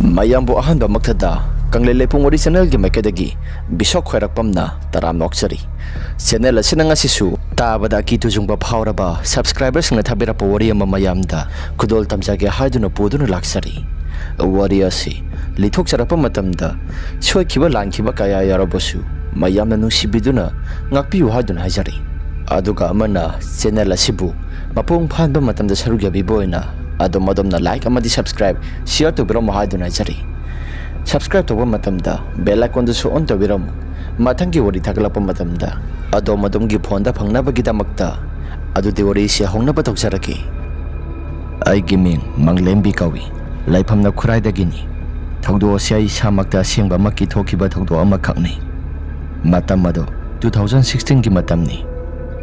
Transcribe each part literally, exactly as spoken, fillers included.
ꯃꯌꯥꯝꯕꯨ ꯑꯍꯥꯟꯕꯃꯛꯇꯗ ꯀꯪꯂꯩ ꯂꯩꯄꯨꯡ ꯋꯥꯔꯤ ꯆꯦꯅꯦꯜꯒꯤ ꯃꯥꯏꯀꯩꯗꯒꯤ ꯕꯤꯁꯣꯛ ꯈ꯭ꯋꯥꯏꯔꯥꯛꯄꯝꯅ ꯇꯔꯥꯝꯅ ꯑꯣꯛꯆꯔꯤ꯫ ꯆꯦꯅꯦꯜ ꯑꯁꯤꯅ ꯉꯁꯤꯁꯨ ꯇꯥꯕꯗ ꯑꯀꯤ ꯇꯨꯖꯨꯡꯕ ꯐꯥꯎꯔꯕ ꯁꯕꯁꯀ꯭ꯔꯥꯏꯕꯔꯁꯤꯡꯅ ꯊꯥꯕꯤꯔꯛꯄ ꯋꯥꯔꯤ ꯑꯃ ꯃꯌꯥꯝꯗ ꯈꯨꯗꯣꯜ ꯇꯝꯖꯒꯦ ꯍꯥꯏꯗꯨꯅ ꯄꯨꯗꯨꯅ ꯂꯥꯛꯆꯔꯤ꯫ ꯋꯥꯔꯤ ꯑꯁꯤ ꯂꯤꯊꯣꯛꯆꯔꯛꯄ ꯃꯇꯝꯗ ꯁꯣꯏꯈꯤꯕ ꯂꯥꯟꯈꯤꯕ ꯀꯌꯥ ꯌꯥꯎꯔꯕꯁꯨ ꯃꯌꯥꯝꯅ ꯅꯨꯡꯁꯤꯕꯤꯗꯨꯅ ꯉꯥꯛꯄꯤꯌꯨ ꯍꯥꯏꯗꯨꯅ ꯍꯥꯏꯖꯔꯤ꯫ ꯑꯗꯨꯒ ꯑꯃꯅ ꯆꯦꯅꯦꯜ ꯑꯁꯤꯕꯨ ꯃꯄꯨꯡ ꯐꯥꯍꯟꯕ ꯃꯇꯝꯗ ꯁꯔꯨꯛ ꯌꯥꯕꯤꯕ ꯑꯣꯏꯅ ꯑꯗꯣꯝ ꯑꯗꯣꯝꯅ ꯂꯥꯏꯛ ꯑꯃꯗꯤ ꯁꯕꯁꯀ꯭ꯔꯥꯏꯕ, ꯁꯤꯌꯔ ꯇꯧꯕꯤꯔꯝꯃꯨ ꯍꯥꯏꯗꯨꯅ ꯍꯥꯏꯖꯔꯤ꯫ ꯁꯕꯁꯀ꯭ꯔꯥꯏꯕ ꯇꯧꯕ ꯃꯇꯝꯗ ꯕꯦꯜ ꯑꯥꯏꯀꯣꯟꯗꯨꯁꯨ ꯑꯣꯟ ꯇꯧꯕꯤꯔꯝꯃꯨ꯫ ꯃꯊꯪꯒꯤ ꯋꯥꯔꯤ ꯊꯥꯒꯠꯂꯛꯄ ꯃꯇꯝꯗ ꯑꯗꯣꯝ ꯑꯗꯣꯝꯒꯤ ꯐꯣꯟꯗ ꯐꯪꯅꯕꯒꯤꯗꯃꯛꯇ꯫ ꯑꯗꯨꯗꯤ ꯋꯥꯔꯤꯁꯤ ꯍꯧꯅꯕ ꯇꯧꯖꯔꯛꯀꯦ꯫ ꯑꯩꯒꯤ ꯃꯤꯡ ꯃꯪꯂꯦꯝꯕꯤ ꯀꯧꯏ꯫ ꯂꯩꯐꯝꯅ ꯈꯨꯔꯥꯏꯗꯒꯤꯅꯤ꯫ ꯊꯧꯗꯣꯛ ꯑꯁꯤ ꯑꯩ ꯏꯁꯥꯃꯛꯇ ꯑꯁꯦꯡꯕꯃꯛꯀꯤ ꯊꯣꯛꯈꯤꯕ ꯊꯧꯗꯣꯛ ꯑꯃꯈꯛꯅꯤ꯫ ꯃꯇꯝ ꯑꯗꯨ ꯇꯨ ꯊꯥꯎꯖꯟ ꯁꯤꯛꯁꯇꯤꯟꯒꯤ ꯃꯇꯝꯅꯤ꯫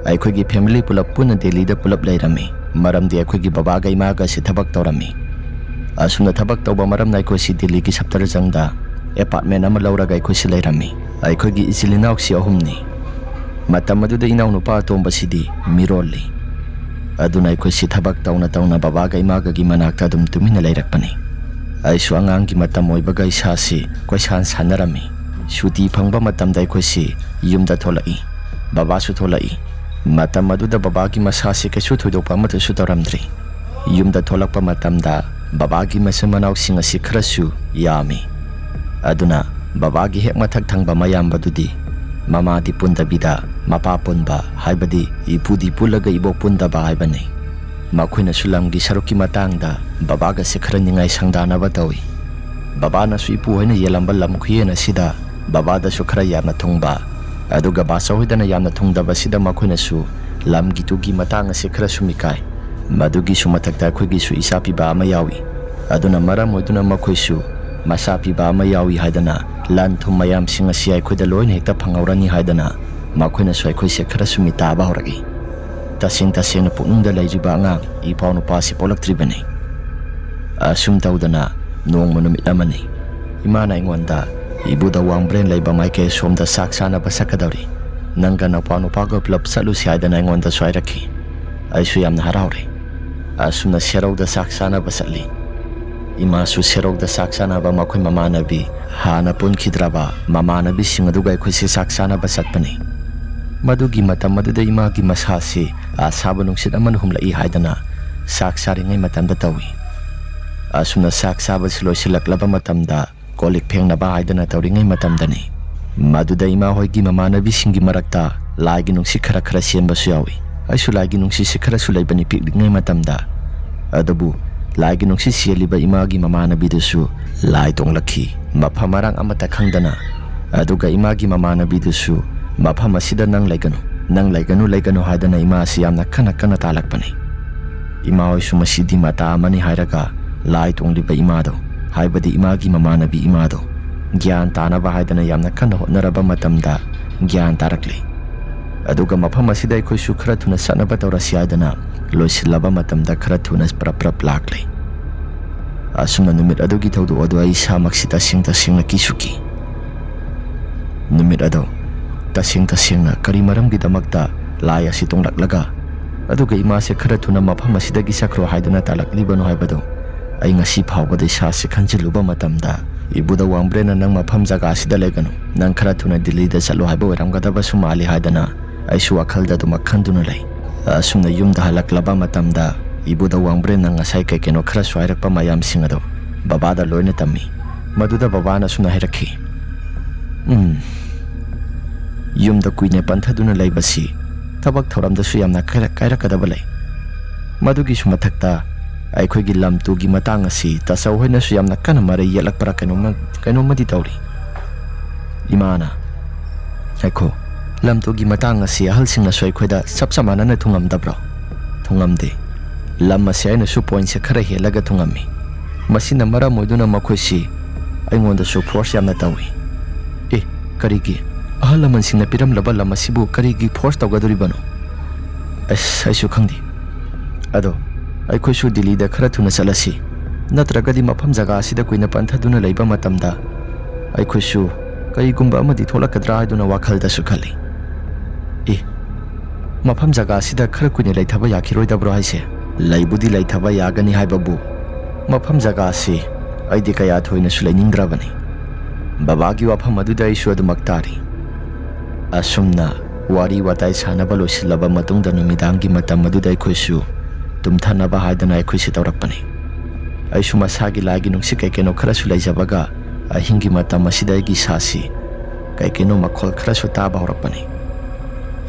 ꯑꯩꯈꯣꯏꯒꯤ ꯐꯦꯃꯤꯂꯤ ꯄꯨꯂꯞ ꯄꯨꯟꯅ ꯗꯦꯜꯂꯤꯗ ꯄꯨꯂꯞ ꯂꯩꯔꯝꯃꯤ, ꯃꯔꯝꯗꯤ ꯑꯩꯈꯣꯏꯒꯤ ꯕꯕꯥꯒ ꯏꯃꯥꯒ ꯑꯁꯤ ꯊꯕꯛ ꯇꯧꯔꯝꯃꯤ꯫ ꯑꯁꯨꯝꯅ ꯊꯕꯛ ꯇꯧꯕ ꯃꯔꯝꯅ ꯑꯩꯈꯣꯏꯁꯤ ꯗꯦꯜꯂꯤꯒꯤ ꯁꯞꯇꯔꯖꯪꯗ ꯑꯦꯄꯥꯔꯠꯃꯦꯟ ꯑꯃ ꯂꯧꯔꯒ ꯑꯩꯈꯣꯏꯁꯤ ꯂꯩꯔꯝꯃꯤ꯫ ꯑꯩꯈꯣꯏꯒꯤ ꯏꯆꯤꯜ ꯏꯅꯥꯎꯁꯤ ꯑꯍꯨꯝꯅꯤ꯫ ꯃꯇꯝ ꯑꯗꯨꯗ ꯏꯅꯥꯎꯅꯨꯄꯥ ꯑꯇꯣꯝꯕꯁꯤꯗꯤ ꯃꯤꯔꯣꯜꯂꯤ꯫ ꯑꯗꯨꯅ ꯑꯩꯈꯣꯏꯁꯤ ꯊꯕꯛ ꯇꯧꯅ ꯇꯧꯅ ꯕꯕꯥꯒ ꯏꯃꯥꯒꯒꯤ ꯃꯅꯥꯛꯇ ꯑꯗꯨꯝ ꯇꯨꯃꯤꯟꯅ ꯂꯩꯔꯛꯄꯅꯤ꯫ ꯑꯩꯁꯨ ꯑꯉꯥꯡꯒꯤ ꯃꯇꯝ ꯑꯣꯏꯕꯒ ꯏꯁꯥꯁꯤ ꯀꯣꯏꯁꯥꯟ ꯁꯥꯟꯅꯔꯝꯃꯤ꯫ ꯁꯨꯇꯤ ꯐꯪꯕ ꯃꯇꯝꯗ ꯑꯩꯈꯣꯏꯁꯤ ꯌꯨꯝꯗ ꯊꯣꯛꯂꯛꯏ꯫ ꯕꯕꯥꯁꯨ ꯊꯣꯛꯂꯛꯏ꯫ ꯃꯇꯝ ꯑꯗꯨꯗ ꯕꯕꯥꯒꯤ ꯃꯁꯥꯁꯤ ꯀꯩꯁꯨ ꯊꯣꯏꯗꯣꯛꯄ ꯑꯃꯠꯇꯁꯨ ꯇꯧꯔꯝꯗ꯭ꯔꯤ꯫ ꯌꯨꯝꯗ ꯊꯣꯛꯂꯛꯄ ꯃꯇꯝꯗ ꯕꯕꯥꯒꯤ ꯃꯆꯤꯟ ꯃꯅꯥꯎꯁꯤꯡ ꯑꯁꯤ ꯈꯔꯁꯨ ꯌꯥꯝꯃꯤ꯫ ꯑꯗꯨꯅ ꯕꯕꯥꯒꯤ ꯍꯦꯛ ꯃꯊꯛ ꯊꯪꯕ ꯃꯌꯥꯝꯕꯗꯨꯗꯤ ꯃꯃꯥꯗꯤ ꯄꯨꯟꯗꯕꯤꯗ ꯃꯄꯥ ꯄꯨꯟꯕ, ꯍꯥꯏꯕꯗꯤ ꯏꯄꯨꯗꯤ ꯄꯨꯜꯂꯒ ꯏꯕꯣꯛ ꯄꯨꯟꯗꯕ ꯍꯥꯏꯕꯅꯤ꯫ ꯃꯈꯣꯏꯅꯁꯨ ꯂꯝꯒꯤ ꯁꯔꯨꯛꯀꯤ ꯃꯇꯥꯡꯗ ꯕꯕꯥꯒꯁꯦ ꯈꯔ ꯅꯤꯡꯉꯥꯏ ꯁꯪꯗꯥꯅꯕ ꯇꯧꯏ꯫ ꯕꯕꯥꯅꯁꯨ ꯏꯄꯨ ꯍꯣꯏꯅ ꯌꯦꯜꯂꯝꯕ ꯂꯝ ꯈꯨꯌꯦꯟ ꯑꯁꯤꯗ ꯕꯕꯥꯗꯁꯨ ꯈꯔ ꯌꯥꯝꯅ ꯊꯨꯡꯕ, ꯑꯗꯨꯒ ꯕꯥꯆꯧ ꯍꯣꯏꯗꯅ ꯌꯥꯝꯅ ꯊꯨꯡꯗꯕꯁꯤꯗ ꯃꯈꯣꯏꯅꯁꯨ ꯂꯝꯒꯤ ꯇꯨꯒꯤ ꯃꯇꯥꯡ ꯑꯁꯤ ꯈꯔꯁꯨ ꯃꯤꯀꯥꯏ꯫ ꯃꯗꯨꯒꯤꯁꯨ ꯃꯊꯛꯇ ꯑꯩꯈꯣꯏꯒꯤꯁꯨ ꯏꯆꯥ ꯄꯤꯕ ꯑꯃ ꯌꯥꯎꯏ꯫ ꯑꯗꯨꯅ ꯃꯔꯝ ꯑꯣꯏꯗꯨꯅ ꯃꯈꯣꯏꯁꯨ ꯃꯆꯥ ꯄꯤꯕ ꯑꯃ ꯌꯥꯎꯏ ꯍꯥꯏꯗꯅ ꯂꯟ ꯊꯨꯝ ꯃꯌꯥꯝꯁꯤꯡ ꯑꯁꯤ ꯑꯩꯈꯣꯏꯗ ꯂꯣꯏꯅ ꯍꯦꯛꯇ ꯐꯪꯍꯧꯔꯅꯤ ꯍꯥꯏꯗꯅ ꯃꯈꯣꯏꯅꯁꯨ ꯑꯩꯈꯣꯏꯁꯦ ꯈꯔꯁꯨ ꯃꯤꯇꯥꯕ ꯍꯧꯔꯛꯏ꯫ ꯇꯁꯦꯡ ꯇꯁꯦꯡꯅ ꯄꯨꯛꯅꯤꯡꯗ ꯂꯩꯔꯤꯕ ꯑꯉꯥꯡ ꯏꯄꯥꯎ ꯅꯨꯄꯥꯁꯤ ꯄꯣꯛꯂꯛꯇ꯭ꯔꯤꯕꯅꯤ꯫ ꯑꯁꯨꯝ ꯇꯧꯗꯅ ꯅꯣꯡꯃ ꯅꯨꯃꯤꯠ ꯑꯃꯅꯤ꯫ ꯏꯃꯥꯅ ꯑꯩꯉꯣꯟꯗ, "ꯏꯕꯨꯙꯧ ꯋꯥꯡꯕ꯭ꯔꯦꯟ ꯂꯩꯕ ꯃꯥꯏꯀꯩ ꯁꯣꯝꯗ ꯆꯥꯛ ꯆꯥꯅꯕ ꯆꯠꯀꯗꯧꯔꯤ꯫ ꯅꯪꯒ ꯅꯄꯥ ꯅꯨꯄꯥꯒ ꯄꯨꯂꯞ ꯆꯠꯂꯨꯁꯤ" ꯍꯥꯏꯗꯅ ꯑꯩꯉꯣꯟꯗꯁꯨ ꯍꯥꯏꯔꯛꯈꯤ꯫ ꯑꯩꯁꯨ ꯌꯥꯝꯅ ꯍꯔꯥꯎꯔꯦ꯫ ꯑꯁꯨꯝꯅ ꯁꯦꯔꯧꯗ ꯆꯥꯛ ꯆꯥꯅꯕ ꯆꯠꯂꯤ꯫ ꯏꯃꯥꯁꯨ ꯁꯦꯔꯧꯗ ꯆꯥꯛ ꯆꯥꯅꯕ ꯃꯈꯣꯏ ꯃꯃꯥꯟꯅꯕꯤ, ꯍꯥꯟꯅ ꯄꯨꯟꯈꯤꯗ꯭ꯔꯕ ꯃꯃꯥꯟꯅꯕꯤꯁꯤꯡ ꯑꯗꯨꯒ ꯑꯩꯈꯣꯏꯁꯦ ꯆꯥꯛ ꯆꯥꯅꯕ ꯆꯠꯄꯅꯤ꯫ ꯃꯗꯨꯒꯤ ꯃꯇꯝ ꯑꯗꯨꯗ ꯏꯃꯥꯒꯤ ꯃꯁꯥꯁꯤ ꯑꯁꯥꯕ ꯅꯨꯡꯁꯤꯠ ꯑꯃꯅ ꯍꯨꯝꯂꯛꯏ ꯍꯥꯏꯗꯅ ꯆꯥꯛ ꯆꯥꯔꯤꯉꯩ ꯃꯇꯝꯗ ꯇꯧꯏ꯫ ꯑꯁꯨꯝꯅ ꯆꯥꯛ ꯆꯥꯕꯁꯤ ꯂꯣꯏꯁꯤꯜꯂꯛꯂꯕ ꯃꯇꯝꯗ ꯀꯣꯜ ꯂꯤꯛ ꯐꯦꯡꯅꯕ ꯍꯥꯏꯗꯅ ꯇꯧꯔꯤꯉꯩ ꯃꯇꯝꯗꯅꯤ꯫ ꯃꯗꯨꯗ ꯏꯃꯥ ꯍꯣꯏꯒꯤ ꯃꯃꯥꯟꯅꯕꯤꯁꯤꯡꯒꯤ ꯃꯔꯛꯇ ꯂꯥꯏꯒꯤ ꯅꯨꯡꯁꯤꯠ ꯈꯔ ꯈꯔ ꯆꯦꯟꯕꯁꯨ ꯌꯥꯎꯏ꯫ ꯑꯩꯁꯨ ꯂꯥꯏꯒꯤ ꯅꯨꯡꯁꯤꯠꯁꯤ ꯈꯔꯁꯨ ꯂꯩꯕꯅꯤ ꯄꯤꯛꯂꯤꯉꯩ ꯃꯇꯝꯗ꯫ ꯑꯗꯨꯕꯨ ꯂꯥꯏꯒꯤ ꯅꯨꯡꯁꯤꯠ ꯆꯦꯜꯂꯤꯕ ꯏꯃꯥꯒꯤ ꯃꯃꯥꯟꯅꯕꯤꯗꯨꯁꯨ ꯂꯥꯏ ꯇꯣꯡꯂꯛꯈꯤ, ꯃꯐꯝ ꯃꯔꯥꯡ ꯑꯃꯠꯇ ꯈꯪꯗꯅ꯫ ꯑꯗꯨꯒ ꯏꯃꯥꯒꯤ ꯃꯃꯥꯟꯅꯕꯤꯗꯨꯁꯨ, "ꯃꯐꯝ ꯑꯁꯤꯗ ꯅꯪ ꯂꯩꯒꯅꯨ, ꯅꯪ ꯂꯩꯒꯅꯨ, ꯂꯩꯒꯅꯨ" ꯍꯥꯏꯗꯅ ꯏꯃꯥꯁꯤ ꯌꯥꯝꯅ ꯀꯟꯅ ꯀꯟꯅ ꯇꯥꯜꯂꯛꯄꯅꯤ꯫ ꯏꯃꯥ ꯍꯣꯏꯁꯨ ꯃꯁꯤꯗꯤ ꯃꯇꯥ ꯑꯃꯅꯤ ꯍꯥꯏꯔꯒ ꯂꯥꯏ ꯇꯣꯡꯂꯤꯕ ꯏꯃꯥꯗꯣ, ꯍꯥꯏꯕꯗꯤ ꯏꯃꯥꯒꯤ ꯃꯃꯥꯟꯅꯕꯤ ꯏꯃꯥꯗꯣ, ꯒ꯭ꯌꯥꯟ ꯇꯥꯅꯕ ꯍꯥꯏꯗꯅ ꯌꯥꯝꯅ ꯀꯟꯅ ꯍꯣꯠꯅꯔꯕ ꯃꯇꯝꯗ ꯒ꯭ꯌꯥꯟ ꯇꯥꯔꯛꯂꯦ꯫ ꯑꯗꯨꯒ ꯃꯐꯝ ꯑꯁꯤꯗ ꯑꯩꯈꯣꯏꯁꯨ ꯈꯔ ꯊꯨꯅ ꯆꯠꯅꯕ ꯇꯧꯔꯁꯤ ꯍꯥꯏꯗꯅ ꯂꯣꯏꯁꯤꯜꯂꯕ ꯃꯇꯝꯗ ꯈꯔ ꯊꯨꯅ ꯄ꯭ꯔꯞ ꯄ꯭ꯔꯞ ꯂꯥꯛꯂꯦ꯫ ꯑꯁꯨꯝꯅ ꯅꯨꯃꯤꯠ ꯑꯗꯨꯒꯤ ꯊꯧꯗꯣꯛ ꯑꯗꯨ ꯑꯩ ꯏꯁꯥꯃꯛꯁꯤ ꯇꯁꯦꯡ ꯇꯁꯦꯡꯅ ꯀꯤꯁꯨ ꯀꯤ꯫ ꯅꯨꯃꯤꯠ ꯑꯗꯣ ꯇꯁꯦꯡ ꯇꯁꯦꯡꯅ ꯀꯔꯤ ꯃꯔꯝꯒꯤꯗꯃꯛꯇ ꯂꯥꯏ ꯑꯁꯤ ꯇꯣꯡꯂꯛꯂꯒ, ꯑꯗꯨꯒ ꯏꯃꯥꯁꯦ ꯈꯔ ꯊꯨꯅ ꯃꯐꯝ ꯑꯁꯤꯗꯒꯤ ꯆꯠꯈ꯭ꯔꯣ ꯍꯥꯏꯗꯨꯅ ꯇꯥꯜꯂꯛꯂꯤꯕꯅꯣ ꯍꯥꯏꯕꯗꯨ ꯑꯩ ꯉꯁꯤ ꯐꯥꯎꯕꯗ ꯏꯁꯥꯁꯦ ꯈꯟꯖꯤꯜꯂꯨꯕ ꯃꯇꯝꯗ, "ꯏꯕꯨꯙꯧ ꯋꯥꯡꯕ꯭ꯔꯦꯟꯅ ꯅꯪ ꯃꯐꯝ ꯖꯒꯥ ꯑꯁꯤꯗ ꯂꯩꯒꯅꯨ, ꯅꯪ ꯈꯔ ꯊꯨꯅ ꯗꯤꯜꯂꯤꯗ ꯆꯠꯂꯣ ꯍꯥꯏꯕ ꯑꯣꯏꯔꯝꯒꯗꯕꯁꯨ ꯃꯥꯜꯂꯤ" ꯍꯥꯏꯗꯅ ꯑꯩꯁꯨ ꯋꯥꯈꯜꯗ ꯑꯗꯨꯃꯛ ꯈꯟꯗꯨꯅ ꯂꯩ꯫ ꯑꯁꯨꯝꯅ ꯌꯨꯝꯗ ꯍꯜꯂꯛꯂꯕ ꯃꯇꯝꯗ ꯏꯕꯨꯙꯧ ꯋꯥꯡꯕ꯭ꯔꯦꯟꯅ ꯉꯁꯥꯏ ꯀꯩ ꯀꯩꯅꯣ ꯈꯔꯁꯨ ꯍꯥꯏꯔꯛꯄ ꯃꯌꯥꯝꯁꯤꯡ ꯑꯗꯣ ꯕꯕꯥꯗ ꯂꯣꯏꯅ ꯇꯝꯃꯤ꯫ ꯃꯗꯨꯗ ꯕꯕꯥꯅ ꯑꯁꯨꯝꯅ ꯍꯥꯏꯔꯛꯈꯤ, "ꯎꯝ, ꯌꯨꯝꯗ ꯀꯨꯏꯅ ꯄꯟꯊꯗꯨꯅ ꯂꯩꯕꯁꯤ ꯊꯕꯛ ꯊꯧꯔꯝꯗꯁꯨ ꯌꯥꯝꯅ ꯀꯥꯏꯔꯛ-, ꯀꯥꯏꯔꯛꯀꯗꯕ ꯂꯩ꯫ ꯃꯗꯨꯒꯤꯁꯨ ꯃꯊꯛꯇ ꯑꯩꯈꯣꯏꯒꯤ ꯂꯝ ꯇꯨꯒꯤ ꯃꯇꯥꯡ ꯑꯁꯤ ꯇꯥꯆꯧ ꯍꯣꯏꯅꯁꯨ ꯌꯥꯝꯅ ꯀꯟꯅ ꯃꯔꯩ ꯌꯦꯠꯂꯛꯄ꯭ꯔꯥ ꯀꯩꯅꯣꯝꯃ, ꯀꯩꯅꯣꯝꯃꯗꯤ ꯇꯧꯔꯤ꯫ ꯏꯃꯥꯅ, ꯉꯥꯏꯈꯣ, ꯂꯝ ꯇꯨꯒꯤ ꯃꯇꯥꯡ ꯑꯁꯤ ꯑꯍꯜꯁꯤꯡꯅꯁꯨ ꯑꯩꯈꯣꯏꯗ ꯆꯞ ꯆꯞ ꯃꯥꯟꯅꯅ ꯊꯨꯡꯉꯝꯗꯕ꯭ꯔꯣ?" "ꯊꯨꯡꯉꯝꯗꯦ꯫ ꯂꯝ ꯑꯁꯤ ꯑꯩꯅꯁꯨ ꯄꯣꯏꯟꯁꯦ ꯈꯔ ꯍꯦꯜꯂꯒ ꯊꯨꯡꯉꯝꯃꯤ꯫ ꯃꯁꯤꯅ ꯃꯔꯝ ꯑꯣꯏꯗꯨꯅ ꯃꯈꯣꯏꯁꯤ ꯑꯩꯉꯣꯟꯗꯁꯨ ꯐꯣꯔꯁ ꯌꯥꯝꯅ ꯇꯧꯏ꯫" "ꯑꯦ, ꯀꯔꯤꯒꯤ? ꯑꯍꯜ ꯂꯃꯟꯁꯤꯡꯅ ꯄꯤꯔꯝꯂꯕ ꯂꯝ ꯑꯁꯤꯕꯨ ꯀꯔꯤꯒꯤ ꯐꯣꯔꯁ ꯇꯧꯒꯗꯧꯔꯤꯕꯅꯣ?" "ꯑꯁ, ꯑꯩꯁꯨ ꯈꯪꯗꯦ꯫ ꯑꯗꯣ ꯑꯩꯈꯣꯏꯁꯨ ꯗꯤꯜꯂꯤꯗ ꯈꯔ ꯊꯨꯅ ꯆꯠꯂꯁꯤ, ꯅꯠꯇ꯭ꯔꯒꯗꯤ ꯃꯐꯝ ꯖꯒꯥ ꯑꯁꯤꯗ ꯀꯨꯏꯅ ꯄꯟꯊꯗꯨꯅ ꯂꯩꯕ ꯃꯇꯝꯗ ꯑꯩꯈꯣꯏꯁꯨ ꯀꯔꯤꯒꯨꯝꯕ ꯑꯃꯗꯤ ꯊꯣꯛꯂꯛꯀꯗ꯭ꯔꯥ ꯍꯥꯏꯗꯨꯅ ꯋꯥꯈꯜꯗꯁꯨ ꯈꯜꯂꯤ꯫" "ꯑꯦ, ꯃꯐꯝ ꯖꯒꯥ ꯑꯁꯤꯗ ꯈꯔ ꯀꯨꯏꯅ ꯂꯩꯊꯕ ꯌꯥꯈꯤꯔꯣꯏꯗꯕ꯭ꯔꯣ ꯍꯥꯏꯁꯦ?" "ꯂꯩꯕꯨꯗꯤ ꯂꯩꯊꯕ ꯌꯥꯒꯅꯤ ꯍꯥꯏꯕꯕꯨ ꯃꯐꯝ ꯖꯒꯥꯁꯤ ꯑꯩꯗꯤ ꯀꯌꯥ ꯊꯣꯏꯅꯁꯨ ꯂꯩꯅꯤꯡꯗ꯭ꯔꯕꯅꯤ꯫ ꯕꯕꯥꯒꯤ ꯋꯥꯐꯝ ꯑꯗꯨꯗ ꯑꯩꯁꯨ ꯑꯗꯨꯃꯛ ꯇꯥꯔꯤ꯫ ꯑꯁꯨꯝꯅ ꯋꯥꯔꯤ ꯋꯥꯇꯥꯏ ꯁꯥꯟꯅꯕ ꯂꯣꯏꯁꯤꯜꯂꯕ ꯃꯇꯨꯡꯗ ꯅꯨꯃꯤꯗꯥꯡꯒꯤ ꯃꯇꯝ ꯑꯗꯨꯗ ꯑꯩꯈꯣꯏꯁꯨ ꯇꯨꯝꯊꯅꯕ ꯍꯥꯏꯗꯅ ꯑꯩꯈꯣꯏꯁꯤ ꯇꯧꯔꯛꯄꯅꯤ꯫ ꯑꯩꯁꯨ ꯃꯁꯥꯒꯤ ꯂꯥꯏꯒꯤ ꯅꯨꯡꯁꯤꯠ ꯀꯩ ꯀꯩꯅꯣ ꯈꯔꯁꯨ ꯂꯩꯖꯕꯒ ꯑꯍꯤꯡꯒꯤ ꯃꯇꯝ ꯑꯁꯤꯗ ꯑꯩꯒꯤ ꯏꯁꯥꯁꯤ ꯀꯩ ꯀꯩꯅꯣ ꯃꯈꯣꯜ ꯈꯔꯁꯨ ꯇꯥꯕ ꯍꯧꯔꯛꯄꯅꯤ꯫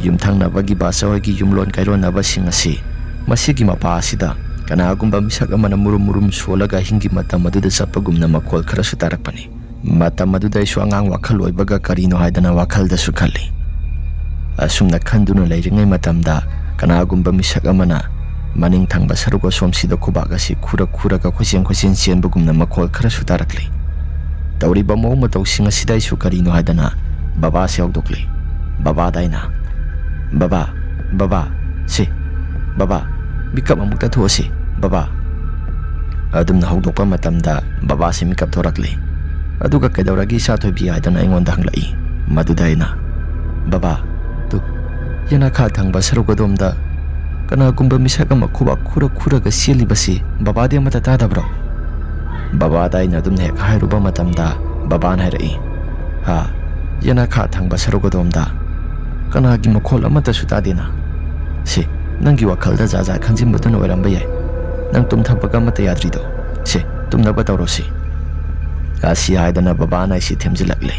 ꯌꯨꯝꯊꯪꯅꯕꯒꯤ ꯕꯥꯆꯧ ꯍꯣꯏꯒꯤ ꯌꯨꯝꯂꯣꯟ ꯀꯩꯔꯣꯟꯅꯕꯁꯤꯡ ꯑꯁꯤ ꯃꯁꯤꯒꯤ ꯃꯄꯥ ꯑꯁꯤꯗ ꯀꯅꯥꯒꯨꯝꯕ ꯃꯤꯁꯛ ꯑꯃꯅ ꯃꯨꯔꯨꯝ ꯃꯨꯔꯨꯝ ꯁꯣꯜꯂꯒ ꯑꯍꯤꯡꯒꯤ ꯃꯇꯝ ꯑꯗꯨꯗ ꯆꯠꯄꯒꯨꯝꯅ ꯃꯈꯣꯜ ꯈꯔꯁꯨ ꯇꯥꯔꯛꯄꯅꯤ꯫ ꯃꯇꯝ ꯑꯗꯨꯗ ꯑꯩꯁꯨ ꯑꯉꯥꯡ ꯋꯥꯈꯜ ꯑꯣꯏꯕꯒ ꯀꯔꯤꯅꯣ ꯍꯥꯏꯗꯅ ꯋꯥꯈꯜꯗꯁꯨ ꯈꯜꯂꯤ꯫ ꯑꯁꯨꯝꯅ ꯈꯟꯗꯨꯅ ꯂꯩꯔꯤꯉꯩ ꯃꯇꯝꯗ ꯀꯅꯥꯒꯨꯝꯕ ꯃꯤꯁꯛ ꯑꯃꯅ ꯃꯅꯤꯡ ꯊꯪꯕ ꯁꯔꯨꯛ ꯑꯁꯣꯝꯁꯤꯗ ꯈꯨꯕꯥꯛ ꯑꯁꯤ ꯈꯨꯔ ꯈꯨꯔꯒ ꯀꯣꯏꯆꯦꯟ ꯀꯣꯏꯆꯦꯟ ꯆꯦꯟꯕꯒꯨꯝꯅ ꯃꯈꯣꯜ ꯈꯔꯁꯨ ꯇꯥꯔꯛꯂꯤ꯫ ꯇꯧꯔꯤꯕ ꯃꯑꯣꯡ ꯃꯇꯧꯁꯤꯡ ꯑꯁꯤꯗ ꯑꯩꯁꯨ ꯀꯔꯤꯅꯣ ꯍꯥꯏꯗꯅ ꯕꯕꯥꯁꯦ ꯍꯧꯗꯣꯛꯂꯤ꯫ ꯕꯕꯥꯗ ꯑꯩꯅ, "ꯕꯕꯥ, ꯕꯕꯥ, ꯁꯤ, ꯕꯕꯥ, ꯃꯤꯀꯞ ꯑꯃꯨꯛꯇ ꯊꯣꯛꯑꯁꯤ, ꯕꯕꯥ"꯫ ꯑꯗꯨꯝꯅ ꯍꯧꯗꯣꯛꯄ ꯃꯇꯝꯗ ꯕꯕꯥꯁꯦ ꯃꯤꯀꯞ ꯊꯣꯔꯛꯂꯤ꯫ ꯑꯗꯨꯒ "ꯀꯩꯗꯧꯔꯒꯦ ꯏꯆꯥ ꯊꯣꯏꯕꯤ?" ꯍꯥꯏꯗꯅ ꯑꯩꯉꯣꯟꯗ ꯍꯪꯂꯛꯏ꯫ ꯃꯗꯨꯗ ꯑꯩꯅ, "ꯕꯕꯥ, ꯇꯨ, ꯌꯦꯅꯈꯥ ꯊꯪꯕ ꯁꯔꯨꯛ ꯑꯗꯣꯝꯗ ꯀꯅꯥꯒꯨꯝꯕ ꯃꯤꯁꯛ ꯑꯃ ꯈꯨꯕꯥꯛ ꯈꯨꯔ ꯈꯨꯔꯒ ꯆꯦꯜꯂꯤꯕꯁꯤ ꯕꯕꯥꯗꯤ ꯑꯃꯠꯇ ꯇꯥꯗꯕ꯭ꯔꯣ?" ꯕꯕꯥꯗ ꯑꯩꯅ ꯑꯗꯨꯝꯅ ꯍꯦꯛ ꯍꯥꯏꯔꯨꯕ ꯃꯇꯝꯗ ꯕꯕꯥꯅ ꯍꯥꯏꯔꯛꯏ, "ꯍꯥ, ꯌꯦꯅꯈꯥ ꯊꯪꯕ ꯁꯔꯨꯛ ꯑꯗꯣꯝꯗ ꯀꯅꯥꯒꯤ ꯃꯈꯣꯜ ꯑꯃꯠꯇꯁꯨ ꯇꯥꯗꯦꯅ꯫ ꯁꯤ, ꯅꯪꯒꯤ ꯋꯥꯈꯜꯗ ꯖꯥꯠ ꯖꯥꯠ ꯈꯟꯖꯤꯟꯕꯗꯨꯅ ꯑꯣꯏꯔꯝꯕ ꯌꯥꯏ꯫ ꯅꯪ ꯇꯨꯝꯊꯕꯒ ꯑꯃꯠꯇ ꯌꯥꯗ꯭ꯔꯤꯗꯣ꯫ ꯁꯤ, ꯇꯨꯝꯅꯕ ꯇꯧꯔꯣ ꯁꯤ"꯫ ꯑꯁꯤ ꯍꯥꯏꯗꯅ ꯕꯕꯥꯅ ꯑꯩꯁꯤ ꯊꯦꯝꯖꯤꯜꯂꯛꯂꯦ꯫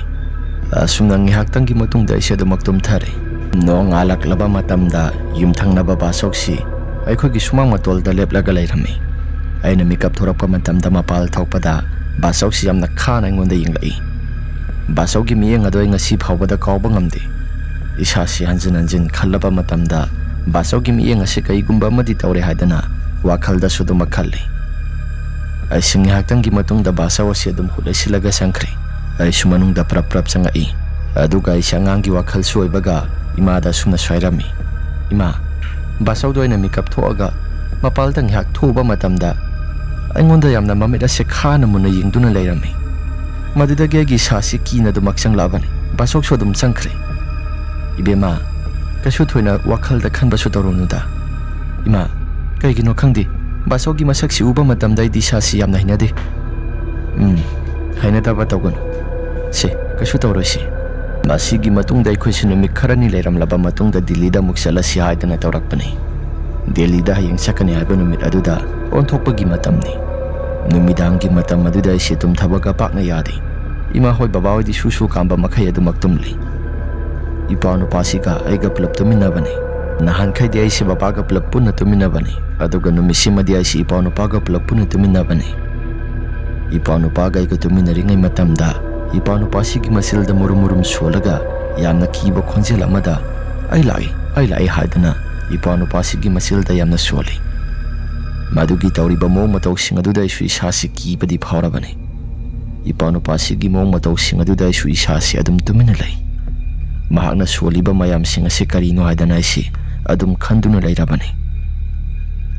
ꯑꯁꯨꯝꯅ ꯉꯥꯏꯍꯥꯛꯇꯪꯒꯤ ꯃꯇꯨꯡꯗ ꯑꯩꯁꯦ ꯑꯗꯨꯃꯛ ꯇꯨꯝꯊꯔꯦ꯫ ꯅꯣꯡꯉꯥꯜꯂꯛꯂꯕ ꯃꯇꯝꯗ ꯌꯨꯝꯊꯪꯅꯕ ꯕꯥꯆꯧꯁꯤ ꯑꯩꯈꯣꯏꯒꯤ ꯁꯨꯃꯥꯡ ꯃꯇꯣꯜꯗ ꯂꯦꯞꯂꯒ ꯂꯩꯔꯝꯃꯤ꯫ ꯑꯩꯅ ꯃꯤꯀꯞ ꯊꯣꯔꯛꯄ ꯃꯇꯝꯗ ꯃꯄꯥꯜ ꯊꯣꯛꯄꯗ ꯕꯥꯆꯧꯁꯤ ꯌꯥꯝꯅ ꯈꯥꯅ ꯑꯩꯉꯣꯟꯗ ꯌꯦꯡꯂꯛꯏ꯫ ꯕꯥꯆꯧꯒꯤ ꯃꯤꯠꯌꯦꯡ ꯑꯗꯣ ꯑꯩ ꯉꯁꯤ ꯐꯥꯎꯕꯗ ꯀꯥꯎꯕ ꯉꯝꯗꯦ꯫ ꯏꯁꯥꯁꯤ ꯍꯟꯖꯤꯟ ꯍꯟꯖꯤꯟ ꯈꯜꯂꯕ ꯃꯇꯝꯗ ꯕꯥꯆꯧꯒꯤ ꯃꯤꯠꯌꯦꯡ ꯑꯁꯤ ꯀꯩꯒꯨꯝꯕ ꯑꯃꯗꯤ ꯇꯧꯔꯦ ꯍꯥꯏꯗꯅ ꯋꯥꯈꯜꯗꯁꯨ ꯑꯗꯨꯃꯛ ꯈꯜꯂꯤ꯫ ꯑꯩꯁꯤ ꯉꯥꯏꯍꯥꯛꯇꯪꯒꯤ ꯃꯇꯨꯡꯗ ꯕꯥꯆꯧ ꯑꯁꯤ ꯑꯗꯨꯝ ꯈꯨꯠ ꯂꯩꯁꯤꯜꯂꯒ ꯆꯪꯈ꯭ꯔꯦ꯫ ꯑꯩꯁꯨ ꯃꯅꯨꯡꯗ ꯄ꯭ꯔꯞ ꯄ꯭ꯔꯞ ꯆꯪꯉꯛꯏ꯫ ꯑꯗꯨꯒ ꯑꯩꯁꯦ ꯑꯉꯥꯡꯒꯤ ꯋꯥꯈꯜꯁꯨ ꯑꯣꯏꯕꯒ ꯏꯃꯥꯗ ꯑꯁꯨꯝꯅꯁꯨ ꯍꯥꯏꯔꯝꯃꯤ, "ꯏꯃꯥ, ꯕꯥꯆꯧꯗꯣ ꯑꯩꯅ ꯃꯤꯀꯞ ꯊꯣꯛꯑꯒ ꯃꯄꯥꯜꯗ ꯉꯥꯏꯍꯥꯛ ꯊꯣꯛꯎꯕ ꯃꯇꯝꯗ ꯑꯩꯉꯣꯟꯗ ꯌꯥꯝꯅ ꯃꯃꯤꯠ ꯑꯁꯦ ꯈꯥꯅ ꯃꯨꯟꯅ ꯌꯦꯡꯗꯨꯅ ꯂꯩꯔꯝꯃꯤ꯫ ꯃꯗꯨꯗꯒꯤ ꯑꯩꯒꯤ ꯏꯁꯥꯁꯤ ꯀꯤꯅ ꯑꯗꯨꯃꯛ ꯆꯪꯂꯛꯑꯕꯅꯤ꯫ ꯕꯥꯆꯧꯁꯨ ꯑꯗꯨꯝ ꯆꯪꯈ꯭ꯔꯦ꯫ ꯏꯕꯦꯝꯃ, ꯀꯩꯁꯨ ꯊꯣꯏꯅ ꯋꯥꯈꯜꯗ ꯈꯟꯕꯁꯨ ꯇꯧꯔꯨꯅꯨꯗ꯫ ꯏꯃꯥ, ꯀꯩꯒꯤꯅꯣ ꯈꯪꯗꯦ, ꯕꯥꯁꯣꯒꯤ ꯃꯁꯛꯁꯤ ꯎꯕ ꯃꯇꯝꯗ ꯑꯩꯗꯤ ꯏꯁꯥꯁꯤ ꯌꯥꯝꯅ ꯍꯩꯅꯗꯦ꯫ ꯎꯝ, ꯍꯩꯅꯗꯕ ꯇꯧꯒꯅꯨ꯫ ꯁꯦ, ꯀꯩꯁꯨ ꯇꯧꯔꯣꯏꯁꯤ꯫ ꯃꯁꯤꯒꯤ ꯃꯇꯨꯡꯗ ꯑꯩꯈꯣꯏꯁꯤ ꯅꯨꯃꯤꯠ ꯈꯔꯅꯤ ꯂꯩꯔꯝꯂꯕ ꯃꯇꯨꯡꯗ ꯗꯤꯜꯂꯤꯗ ꯑꯃꯨꯛ ꯆꯠꯂꯁꯤ ꯍꯥꯏꯗꯅ ꯇꯧꯔꯛꯄꯅꯤ꯫ ꯗꯦꯜꯂꯤꯗ ꯍꯌꯦꯡ ꯆꯠꯀꯅꯤ ꯍꯥꯏꯕ ꯅꯨꯃꯤꯠ ꯑꯗꯨꯗ ꯑꯣꯟꯊꯣꯛꯄꯒꯤ ꯃꯇꯝꯅꯤ꯫ ꯅꯨꯃꯤꯗꯥꯡꯒꯤ ꯃꯇꯝ ꯑꯗꯨꯗ ꯑꯩꯁꯦ ꯇꯨꯝꯊꯕꯒ ꯄꯥꯛꯅ ꯌꯥꯗꯦ꯫ ꯏꯃꯥ ꯍꯣꯏ, ꯕꯕꯥ ꯍꯣꯏꯗꯤ ꯁꯨ ꯁꯨ ꯀꯥꯝꯕ ꯃꯈꯩ ꯑꯗꯨꯃꯛ ꯇꯨꯝꯂꯤ꯫ ꯏꯄꯥ ꯅꯨꯄꯥꯁꯤꯒ ꯑꯩꯒ ꯄꯨꯂꯞ ꯇꯨꯝꯃꯤꯟꯅꯕꯅꯤ꯫ ꯅꯍꯥꯟꯈꯩꯗꯤ ꯑꯩꯁꯦ ꯕꯕꯥꯒ ꯄꯨꯂꯞ ꯄꯨꯟꯅ ꯇꯨꯝꯃꯤꯟꯅꯕꯅꯤ, ꯑꯗꯨꯒ ꯅꯨꯃꯤꯠꯁꯤꯃꯗꯤ ꯑꯩꯁꯦ ꯏꯄꯥ ꯅꯨꯄꯥꯒ ꯄꯨꯂꯞ ꯄꯨꯟꯅ ꯇꯨꯝꯃꯤꯟꯅꯕꯅꯤ꯫ ꯏꯄꯥ ꯅꯨꯄꯥꯒ ꯑꯩꯒ ꯇꯨꯝꯃꯤꯟꯅꯔꯤꯉꯩ ꯃꯇꯝꯗ ꯏꯄꯥ ꯅꯨꯄꯥꯁꯤꯒꯤ ꯃꯆꯤꯜꯗ ꯃꯨꯔꯨꯝ ꯃꯨꯔꯨꯝ ꯁꯣꯜꯂꯒ ꯌꯥꯝꯅ ꯀꯤꯕ ꯈꯣꯟꯖꯦꯜ ꯑꯃꯗ, "ꯑꯩ ꯂꯥꯛꯏ, ꯑꯩ ꯂꯥꯛꯏ" ꯍꯥꯏꯗꯅ ꯏꯄꯥ ꯅꯨꯄꯥꯁꯤꯒꯤ ꯃꯆꯤꯜꯗ ꯌꯥꯝꯅ ꯁꯣꯜꯂꯤ꯫ ꯃꯗꯨꯒꯤ ꯇꯧꯔꯤꯕ ꯃꯑꯣꯡ ꯃꯇꯧꯁꯤꯡ ꯑꯗꯨꯗ ꯑꯩꯁꯨ ꯏꯁꯥꯁꯤ ꯀꯤꯕꯗꯤ ꯐꯥꯎꯔꯕꯅꯤ꯫ ꯏꯄꯥ ꯅꯨꯄꯥꯁꯤꯒꯤ ꯃꯑꯣꯡ ꯃꯇꯧꯁꯤꯡ ꯑꯗꯨꯗ ꯑꯩꯁꯨ ꯏꯁꯥꯁꯤ ꯑꯗꯨꯝ ꯇꯨꯃꯤꯟꯅ ꯂꯩ꯫ ꯃꯍꯥꯛꯅ ꯁꯣꯜꯂꯤꯕ ꯃꯌꯥꯝꯁꯤꯡ ꯑꯁꯤ ꯀꯔꯤꯅꯣ ꯍꯥꯏꯗꯅ ꯑꯩꯁꯤ ꯑꯗꯨꯝ ꯈꯟꯗꯨꯅ ꯂꯩꯔꯕꯅꯤ꯫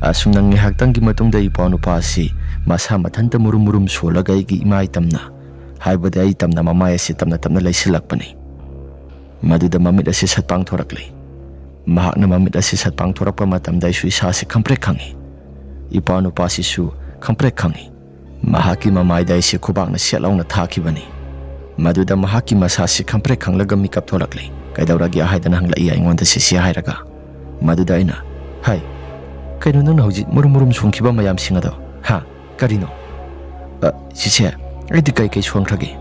ꯑꯁꯨꯝꯅ ꯉꯥꯏꯍꯥꯛꯇꯪꯒꯤ ꯃꯇꯨꯡꯗ ꯏꯄꯥ ꯅꯨꯄꯥ ꯑꯁꯤ ꯃꯁꯥ ꯃꯊꯟꯇ ꯃꯨꯔꯨꯝ ꯃꯨꯔꯨꯝ ꯁꯣꯜꯂꯒ ꯑꯩꯒꯤ ꯏꯃꯥꯏ ꯇꯝꯅ, ꯍꯥꯏꯕꯗꯤ ꯑꯩ ꯇꯝꯅ ꯃꯃꯥꯏ ꯑꯁꯤ ꯇꯞꯅ ꯇꯞꯅ ꯂꯩꯁꯤꯜꯂꯛꯄꯅꯤ꯫ ꯃꯗꯨꯗ ꯃꯃꯤꯠ ꯑꯁꯤ ꯁꯠ ꯄꯥꯡꯊꯣꯔꯛꯂꯤ꯫ ꯃꯍꯥꯛꯅ ꯃꯃꯤꯠ ꯑꯁꯤ ꯁꯠ ꯄꯥꯡꯊꯣꯔꯛꯄ ꯃꯇꯝꯗ ꯑꯩꯁꯨ ꯏꯁꯥꯁꯤ ꯈꯪꯄ꯭ꯔꯦꯛ ꯈꯪꯉꯤ꯫ ꯏꯄꯥ ꯅꯨꯄꯥꯁꯤꯁꯨ ꯈꯪꯄ꯭ꯔꯦꯛ ꯈꯪꯉꯤ꯫ ꯃꯍꯥꯛꯀꯤ ꯃꯃꯥꯏꯗ ꯑꯩꯁꯦ ꯈꯨꯕꯥꯛꯅ ꯁꯦꯠ ꯂꯥꯎꯅ ꯊꯥꯈꯤꯕꯅꯤ꯫ ꯃꯗꯨꯗ ꯃꯍꯥꯛꯀꯤ ꯃꯁꯥꯁꯤ ꯈꯪꯄ꯭ꯔꯦꯛ ꯈꯪꯂꯒ ꯃꯤꯀꯞ ꯊꯣꯛꯂꯛꯂꯤ꯫ "ꯀꯩꯗꯧꯔꯒꯦ?" ꯍꯥꯏꯗꯅ ꯍꯪꯂꯛꯏ ꯑꯩꯉꯣꯟꯗ ꯁꯤꯁꯦ ꯍꯥꯏꯔꯒ꯫ ꯃꯗꯨꯗ ꯑꯩꯅ, "ꯍꯥꯏ, ꯀꯩꯅꯣ ꯅꯪꯅ ꯍꯧꯖꯤꯛ ꯃꯨꯔꯨꯝ ꯃꯨꯔꯨꯝ ꯁꯣꯡꯈꯤꯕ ꯃꯌꯥꯝꯁꯤꯡ ꯑꯗꯣ? ꯍꯥ? ꯀꯔꯤꯅꯣ?" "ꯑ, ꯁꯤꯁꯦ, ꯑꯩꯗꯤ ꯀꯩ ꯀꯩ ꯁꯣꯟꯈ꯭ꯔꯒꯦ?"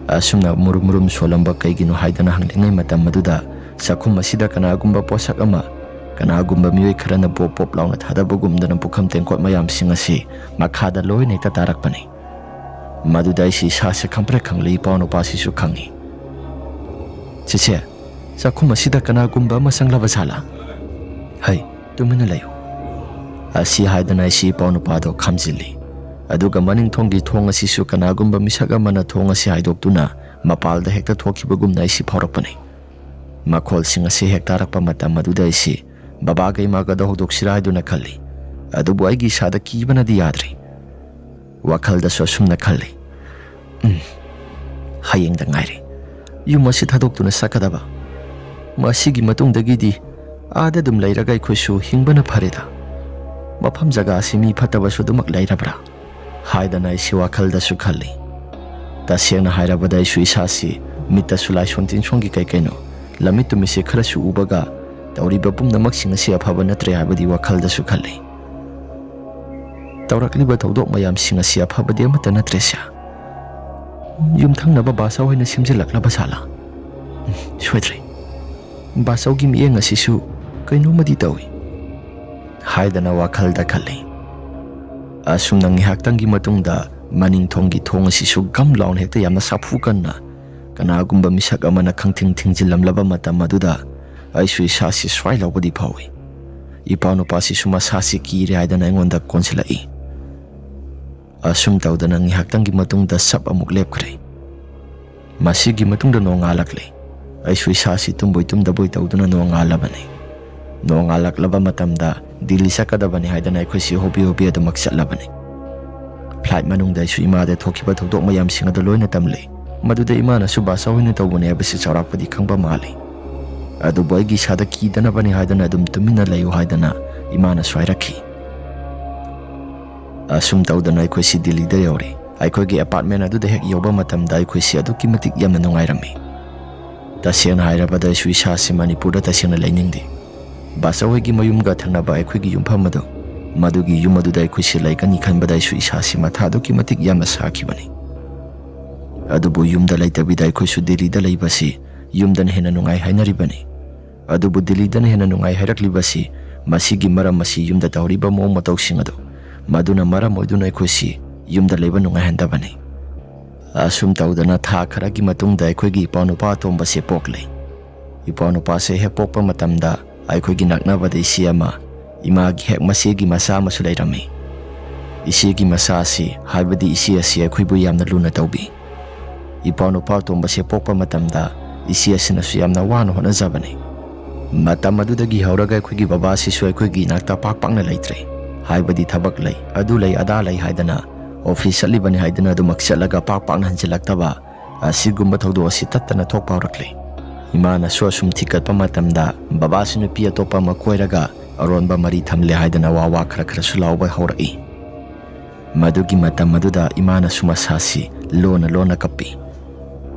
ꯑꯁꯨꯝꯅ ꯃꯨꯔꯨꯝ ꯃꯨꯔꯨꯝ ꯁꯣꯜꯂꯝꯕ ꯀꯩꯒꯤꯅꯣ ꯍꯥꯏꯗꯅ ꯍꯪꯂꯤꯉꯩ ꯃꯇꯝ ꯑꯗꯨꯗ ꯆꯥꯛꯈꯨꯝ ꯑꯁꯤꯗ ꯀꯅꯥꯒꯨꯝꯕ ꯄꯣꯠꯁꯛ ꯑꯃ, ꯀꯅꯥꯒꯨꯝꯕ ꯃꯤꯑꯣꯏ ꯈꯔꯅ ꯕꯣꯞ ꯕꯣꯞ ꯂꯥꯎꯅ ꯊꯥꯗꯕꯒꯨꯝꯗꯅ ꯄꯨꯈꯝ ꯇꯦꯡꯀꯣꯠ ꯃꯌꯥꯝꯁꯤꯡ ꯑꯁꯤ ꯃꯈꯥꯗ ꯂꯣꯏꯅ ꯍꯦꯛꯇ ꯇꯥꯔꯛꯄꯅꯤ꯫ ꯃꯗꯨꯗ ꯑꯩꯁꯤ ꯏꯁꯥꯁꯦ ꯈꯪꯄ꯭ꯔꯦꯛ ꯈꯪꯂꯤ, ꯏꯄꯥ ꯅꯨꯄꯥꯁꯤꯁꯨ ꯈꯪꯉꯤ꯫ "ꯆꯦꯆꯦ, ꯆꯥꯛꯈꯨꯝ ꯑꯁꯤꯗ ꯀꯅꯥꯒꯨꯝꯕ ꯑꯃ ꯆꯪꯂꯕ ꯖꯥꯠꯂꯥ? ꯍꯩ, ꯇꯨꯃꯤꯟꯅ ꯂꯩꯌꯨ"꯫ ꯑꯁꯤ ꯍꯥꯏꯗꯅ ꯑꯩꯁꯤ ꯏꯄꯥ ꯅꯨꯄꯥꯗꯣ ꯈꯥꯝꯖꯤꯜꯂꯤ꯫ ꯑꯗꯨꯒ ꯃꯅꯤꯡ ꯊꯣꯡꯒꯤ ꯊꯣꯡ ꯑꯁꯤꯁꯨ ꯀꯅꯥꯒꯨꯝꯕ ꯃꯤꯁꯛ ꯑꯃꯅ ꯊꯣꯡ ꯑꯁꯤ ꯍꯥꯏꯗꯣꯛꯇꯨꯅ ꯃꯄꯥꯜꯗ ꯍꯦꯛꯇ ꯊꯣꯛꯈꯤꯕꯒꯨꯝꯅ ꯑꯩꯁꯤ ꯐꯥꯎꯔꯛꯄꯅꯤ꯫ ꯃꯈꯣꯜꯁꯤꯡ ꯑꯁꯤ ꯍꯦꯛ ꯇꯥꯔꯛꯄ ꯃꯇꯝ ꯑꯗꯨꯗ ꯑꯩꯁꯤ ꯕꯕꯥꯒ ꯏꯃꯥꯒꯗ ꯍꯧꯗꯣꯛꯁꯤꯔꯥ ꯍꯥꯏꯗꯨꯅ ꯈꯜꯂꯤ꯫ ꯑꯗꯨꯕꯨ ꯑꯩꯒꯤ ꯏꯁꯥꯗ ꯀꯤꯕꯅꯗꯤ ꯌꯥꯗ꯭ꯔꯤ꯫ ꯋꯥꯈꯜꯗꯁꯨ ꯑꯁꯨꯝꯅ ꯈꯜꯂꯤ, "ꯎꯝ, ꯍꯌꯦꯡꯗ ꯉꯥꯏꯔꯦ ꯌꯨꯝ ꯑꯁꯤ ꯊꯥꯗꯣꯛꯇꯨꯅ ꯆꯠꯀꯗꯕ꯫ ꯃꯁꯤꯒꯤ ꯃꯇꯨꯡꯗꯒꯤꯗꯤ ꯑꯥꯗ ꯑꯗꯨꯝ ꯂꯩꯔꯒ ꯑꯩꯈꯣꯏꯁꯨ ꯍꯤꯡꯕꯅ ꯐꯔꯦꯗ"꯫ ꯃꯐꯝ ꯖꯒꯥ ꯑꯁꯤ ꯃꯤ ꯐꯠꯇꯕꯁꯨ ꯑꯗꯨꯃꯛ ꯂꯩꯔꯕ꯭ꯔꯥ ꯍꯥꯏꯗꯅ ꯑꯩꯁꯤ ꯋꯥꯈꯜꯗꯁꯨ ꯈꯜꯂꯤ꯫ ꯇꯁꯦꯡꯅ ꯍꯥꯏꯔꯕꯗ ꯑꯩꯁꯨ ꯏꯁꯥꯁꯤ ꯃꯤꯠꯇꯁꯨ ꯂꯥꯏꯁꯣꯟ ꯇꯤꯟꯁꯣꯟꯒꯤ ꯀꯩ ꯀꯩꯅꯣ ꯂꯝꯃꯤꯠ ꯇꯨꯃꯤꯠꯁꯦ ꯈꯔꯁꯨ ꯎꯕꯒ ꯇꯧꯔꯤꯕ ꯄꯨꯝꯅꯃꯛꯁꯤꯡ ꯑꯁꯤ ꯑꯐꯕ ꯅꯠꯇ꯭ꯔꯦ ꯍꯥꯏꯕꯗꯤ ꯋꯥꯈꯜꯗꯁꯨ ꯈꯜꯂꯤ꯫ ꯇꯧꯔꯛꯂꯤꯕ ꯊꯧꯗꯣꯛ ꯃꯌꯥꯝꯁꯤꯡ ꯑꯁꯤ ꯑꯐꯕꯗꯤ ꯑꯃꯠꯇ ꯅꯠꯇ꯭ꯔꯦ ꯁꯦ꯫ ꯌꯨꯝꯊꯪꯅꯕ ꯕꯥꯆꯧ ꯍꯣꯏꯅ ꯁꯦꯝꯖꯤꯜꯂꯛꯂꯕ ꯖꯥꯠꯂꯥ? ꯎꯝ, ꯁꯣꯏꯗ꯭ꯔꯦ꯫ ꯕꯥꯆꯧꯒꯤ ꯃꯤꯠꯌꯦꯡ ꯑꯁꯤꯁꯨ ꯀꯩꯅꯣꯝꯃꯗꯤ ꯇꯧꯏ ꯍꯥꯏꯗꯅ ꯋꯥꯈꯜꯗ ꯈꯜꯂꯤ꯫ ꯑꯁꯨꯝꯅ ꯉꯥꯏꯍꯥꯛꯇꯪꯒꯤ ꯃꯇꯨꯡꯗ ꯃꯅꯤꯡ ꯊꯣꯡꯒꯤ ꯊꯣꯡ ꯑꯁꯤꯁꯨ ꯒꯝ ꯂꯥꯎꯅ ꯍꯦꯛꯇ ꯌꯥꯝꯅ ꯁꯥꯐꯨ ꯀꯟꯅ ꯀꯅꯥꯒꯨꯝꯕ ꯃꯤꯁꯛ ꯑꯃꯅ ꯈꯪꯊꯤꯡ ꯊꯤꯡꯖꯤꯜꯂꯝꯂꯕ ꯃꯇꯝ ꯑꯗꯨꯗ ꯑꯩꯁꯨ ꯏꯁꯥꯁꯤ ꯁ꯭ꯋꯥꯏ ꯂꯥꯎꯕꯗꯤ ꯐꯥꯎꯏ꯫ ꯏꯄꯥ ꯅꯨꯄꯥꯁꯤꯁꯨ ꯃꯁꯥꯁꯤ ꯀꯤꯔꯦ ꯍꯥꯏꯗꯅ ꯑꯩꯉꯣꯟꯗ ꯀꯣꯟꯁꯤꯜꯂꯛꯏ꯫ ꯑꯁꯨꯝ ꯇꯧꯗꯅ ꯉꯥꯏꯍꯥꯛꯇꯪꯒꯤ ꯃꯇꯨꯡꯗ ꯁꯞ ꯑꯃꯨꯛ ꯂꯦꯞꯈ꯭ꯔꯦ꯫ ꯃꯁꯤꯒꯤ ꯃꯇꯨꯡꯗ ꯅꯣꯡꯉꯥꯜꯂꯛꯂꯦ꯫ ꯑꯩꯁꯨ ꯏꯁꯥꯁꯤ ꯇꯨꯝꯕꯣꯏ ꯇꯨꯝꯗꯕꯣꯏ ꯇꯧꯗꯨꯅ ꯅꯣꯡꯉꯥꯜꯂꯕꯅꯤ꯫ ꯅꯣꯡꯉꯥꯜꯂꯛꯂꯕ ꯃꯇꯝꯗ ꯗꯤꯜꯂꯤ ꯆꯠꯀꯗꯕꯅꯤ ꯍꯥꯏꯗꯅ ꯑꯩꯈꯣꯏꯁꯤ ꯍꯣꯕꯤ ꯍꯣꯕꯤ ꯑꯗꯨꯃꯛ ꯆꯠꯂꯕꯅꯤ꯫ ꯐ꯭ꯂꯥꯏꯠ ꯃꯅꯨꯡꯗ ꯑꯩꯁꯨ ꯏꯃꯥꯗ ꯊꯣꯛꯈꯤꯕ ꯊꯧꯗꯣꯛ ꯃꯌꯥꯝꯁꯤꯡ ꯑꯗꯨ ꯂꯣꯏꯅ ꯇꯝꯂꯦ꯫ ꯃꯗꯨꯗ ꯏꯃꯥꯅꯁꯨ ꯕꯥꯆꯧ ꯍꯣꯏꯅ ꯇꯧꯕꯅꯦ ꯍꯥꯏꯕꯁꯤ ꯆꯥꯎꯔꯥꯛꯄꯗꯤ ꯈꯪꯕ ꯃꯥꯜꯂꯤ꯫ ꯑꯗꯨꯕꯨ ꯑꯩꯒꯤ ꯏꯁꯥꯗ ꯀꯤꯗꯅꯕꯅꯤ ꯍꯥꯏꯗꯅ ꯑꯗꯨꯝ ꯇꯨꯃꯤꯟꯅ ꯂꯩꯌꯨ ꯍꯥꯏꯗꯅ ꯏꯃꯥꯅꯁꯨ ꯍꯥꯏꯔꯛꯈꯤ꯫ ꯑꯁꯨꯝ ꯇꯧꯗꯅ ꯑꯩꯈꯣꯏꯁꯤ ꯗꯤꯜꯂꯤꯗ ꯌꯧꯔꯦ꯫ ꯑꯩꯈꯣꯏꯒꯤ ꯑꯦꯄꯥꯔꯠꯃꯦꯟ ꯑꯗꯨꯗ ꯍꯦꯛ ꯌꯧꯕ ꯃꯇꯝꯗ ꯑꯩꯈꯣꯏꯁꯤ ꯑꯗꯨꯛꯀꯤ ꯃꯇꯤꯛ ꯌꯥꯝꯅ ꯅꯨꯡꯉꯥꯏꯔꯝꯃꯤ꯫ ꯇꯁꯦꯡꯅ ꯍꯥꯏꯔꯕꯗ ꯑꯩꯁꯨ ꯏꯁꯥꯁꯤ ꯃꯅꯤꯄꯨꯔꯗ ꯇꯁꯦꯡꯅ ꯂꯩꯅꯤꯡꯗꯦ꯫ ꯕꯥꯆꯧ ꯍꯣꯏꯒꯤ ꯃꯌꯨꯝꯒ ꯊꯪꯅꯕ ꯑꯩꯈꯣꯏꯒꯤ ꯌꯨꯝꯐꯝ ꯑꯗꯨ, ꯃꯗꯨꯒꯤ ꯌꯨꯝ ꯑꯗꯨꯗ ꯑꯩꯈꯣꯏꯁꯤ ꯂꯩꯒꯅꯤ ꯈꯟꯕꯗ ꯑꯩꯁꯨ ꯏꯁꯥꯁꯤ ꯃꯊꯥ ꯑꯗꯨꯛꯀꯤ ꯃꯇꯤꯛ ꯌꯥꯝꯅ ꯁꯥꯈꯤꯕꯅꯤ꯫ ꯑꯗꯨꯕꯨ ꯌꯨꯝꯗ ꯂꯩꯇꯕꯤꯗ ꯑꯩꯈꯣꯏꯁꯨ ꯗꯤꯜꯂꯤꯗ ꯂꯩꯕꯁꯤ ꯌꯨꯝꯗꯅ ꯍꯦꯟꯅ ꯅꯨꯡꯉꯥꯏ ꯍꯥꯏꯅꯔꯤꯕꯅꯤ꯫ ꯑꯗꯨꯕꯨ ꯗꯤꯜꯂꯤꯗꯅ ꯍꯦꯟꯅ ꯅꯨꯡꯉꯥꯏ ꯍꯥꯏꯔꯛꯂꯤꯕꯁꯤ ꯃꯁꯤꯒꯤ ꯃꯔꯝ ꯑꯁꯤ ꯌꯨꯝꯗ ꯇꯧꯔꯤꯕ ꯃꯑꯣꯡ ꯃꯇꯧꯁꯤꯡ ꯑꯗꯨ, ꯃꯗꯨꯅ ꯃꯔꯝ ꯑꯣꯏꯗꯨꯅ ꯑꯩꯈꯣꯏꯁꯤ ꯌꯨꯝꯗ ꯂꯩꯕ ꯅꯨꯡꯉꯥꯏꯍꯟꯗꯕꯅꯤ꯫ ꯑꯁꯨꯝ ꯇꯧꯗꯅ ꯊꯥ ꯈꯔꯒꯤ ꯃꯇꯨꯡꯗ ꯑꯩꯈꯣꯏꯒꯤ ꯏꯄ꯭ꯋꯥꯅꯨꯄꯥ ꯑꯇꯣꯝꯕꯁꯦ ꯄꯣꯛꯂꯦ꯫ ꯏꯄ꯭ꯋꯥꯅꯨꯄꯥꯁꯦ ꯍꯦꯛ ꯄꯣꯛꯄ ꯃꯇꯝꯗ ꯑꯩꯈꯣꯏꯒꯤ ꯅꯛꯅꯕꯗ ꯏꯆꯦ ꯑꯃ, ꯏꯃꯥꯒꯤ ꯍꯦꯛ ꯃꯆꯦꯒꯤ ꯃꯆꯥ ꯑꯃꯁꯨ ꯂꯩꯔꯝꯃꯤ꯫ ꯏꯆꯦꯒꯤ ꯃꯆꯥ ꯑꯁꯤ, ꯍꯥꯏꯕꯗꯤ ꯏꯆꯦ ꯑꯁꯤ ꯑꯩꯈꯣꯏꯕꯨ ꯌꯥꯝꯅ ꯂꯨꯅ ꯇꯧꯕꯤ꯫ ꯏꯄ꯭ꯋꯥꯅꯨꯄꯥ ꯑꯇꯣꯝꯕꯁꯦ ꯄꯣꯛꯄ ꯃꯇꯝꯗ ꯏꯆꯦ ꯑꯁꯤꯅꯁꯨ ꯌꯥꯝꯅ ꯋꯥꯅ ꯍꯣꯠꯅꯖꯕꯅꯤ꯫ ꯃꯇꯝ ꯑꯗꯨꯗꯒꯤ ꯍꯧꯔꯒ ꯑꯩꯈꯣꯏꯒꯤ ꯕꯕꯥꯁꯤꯁꯨ ꯑꯩꯈꯣꯏꯒꯤ ꯏꯅꯥꯛꯇ ꯄꯥꯛ ꯄꯥꯛꯅ ꯂꯩꯇ꯭ꯔꯦ꯫ ꯍꯥꯏꯕꯗꯤ ꯊꯕꯛ ꯂꯩ, ꯑꯗꯨ ꯂꯩ, ꯑꯗꯥ ꯂꯩ ꯍꯥꯏꯗꯅ, ꯑꯣꯐꯤꯁ ꯆꯠꯂꯤꯕꯅꯤ ꯍꯥꯏꯗꯨꯅ ꯑꯗꯨꯃꯛ ꯆꯠꯂꯒ ꯄꯥꯛ ꯄꯥꯛꯅ ꯍꯟꯖꯤꯜꯂꯛꯇꯕ, ꯑꯁꯤꯒꯨꯝꯕ ꯊꯧꯗꯣꯛ ꯑꯁꯤ ꯇꯠꯇꯅ ꯊꯣꯛꯄ ꯍꯧꯔꯛꯂꯦ꯫ ꯏꯃꯥꯅꯁꯨ ꯑꯁꯨꯝ ꯊꯤꯒꯠꯄ ꯃꯇꯝꯗ ꯕꯕꯥꯁꯤ ꯅꯨꯄꯤ ꯑꯇꯣꯞꯄ ꯑꯃ ꯀꯣꯏꯔꯒ ꯑꯔꯣꯟꯕ ꯃꯔꯤ ꯊꯝꯂꯦ ꯍꯥꯏꯗꯅ ꯋꯥ ꯋꯥ ꯈꯔ ꯈꯔꯁꯨ ꯂꯥꯎꯕ ꯍꯧꯔꯛꯏ꯫ ꯃꯗꯨꯒꯤ ꯃꯇꯝ ꯑꯗꯨꯗ ꯏꯃꯥꯅꯁꯨ ꯃꯁꯥꯁꯤ ꯂꯣꯟꯅ ꯂꯣꯟꯅ ꯀꯞꯄꯤ꯫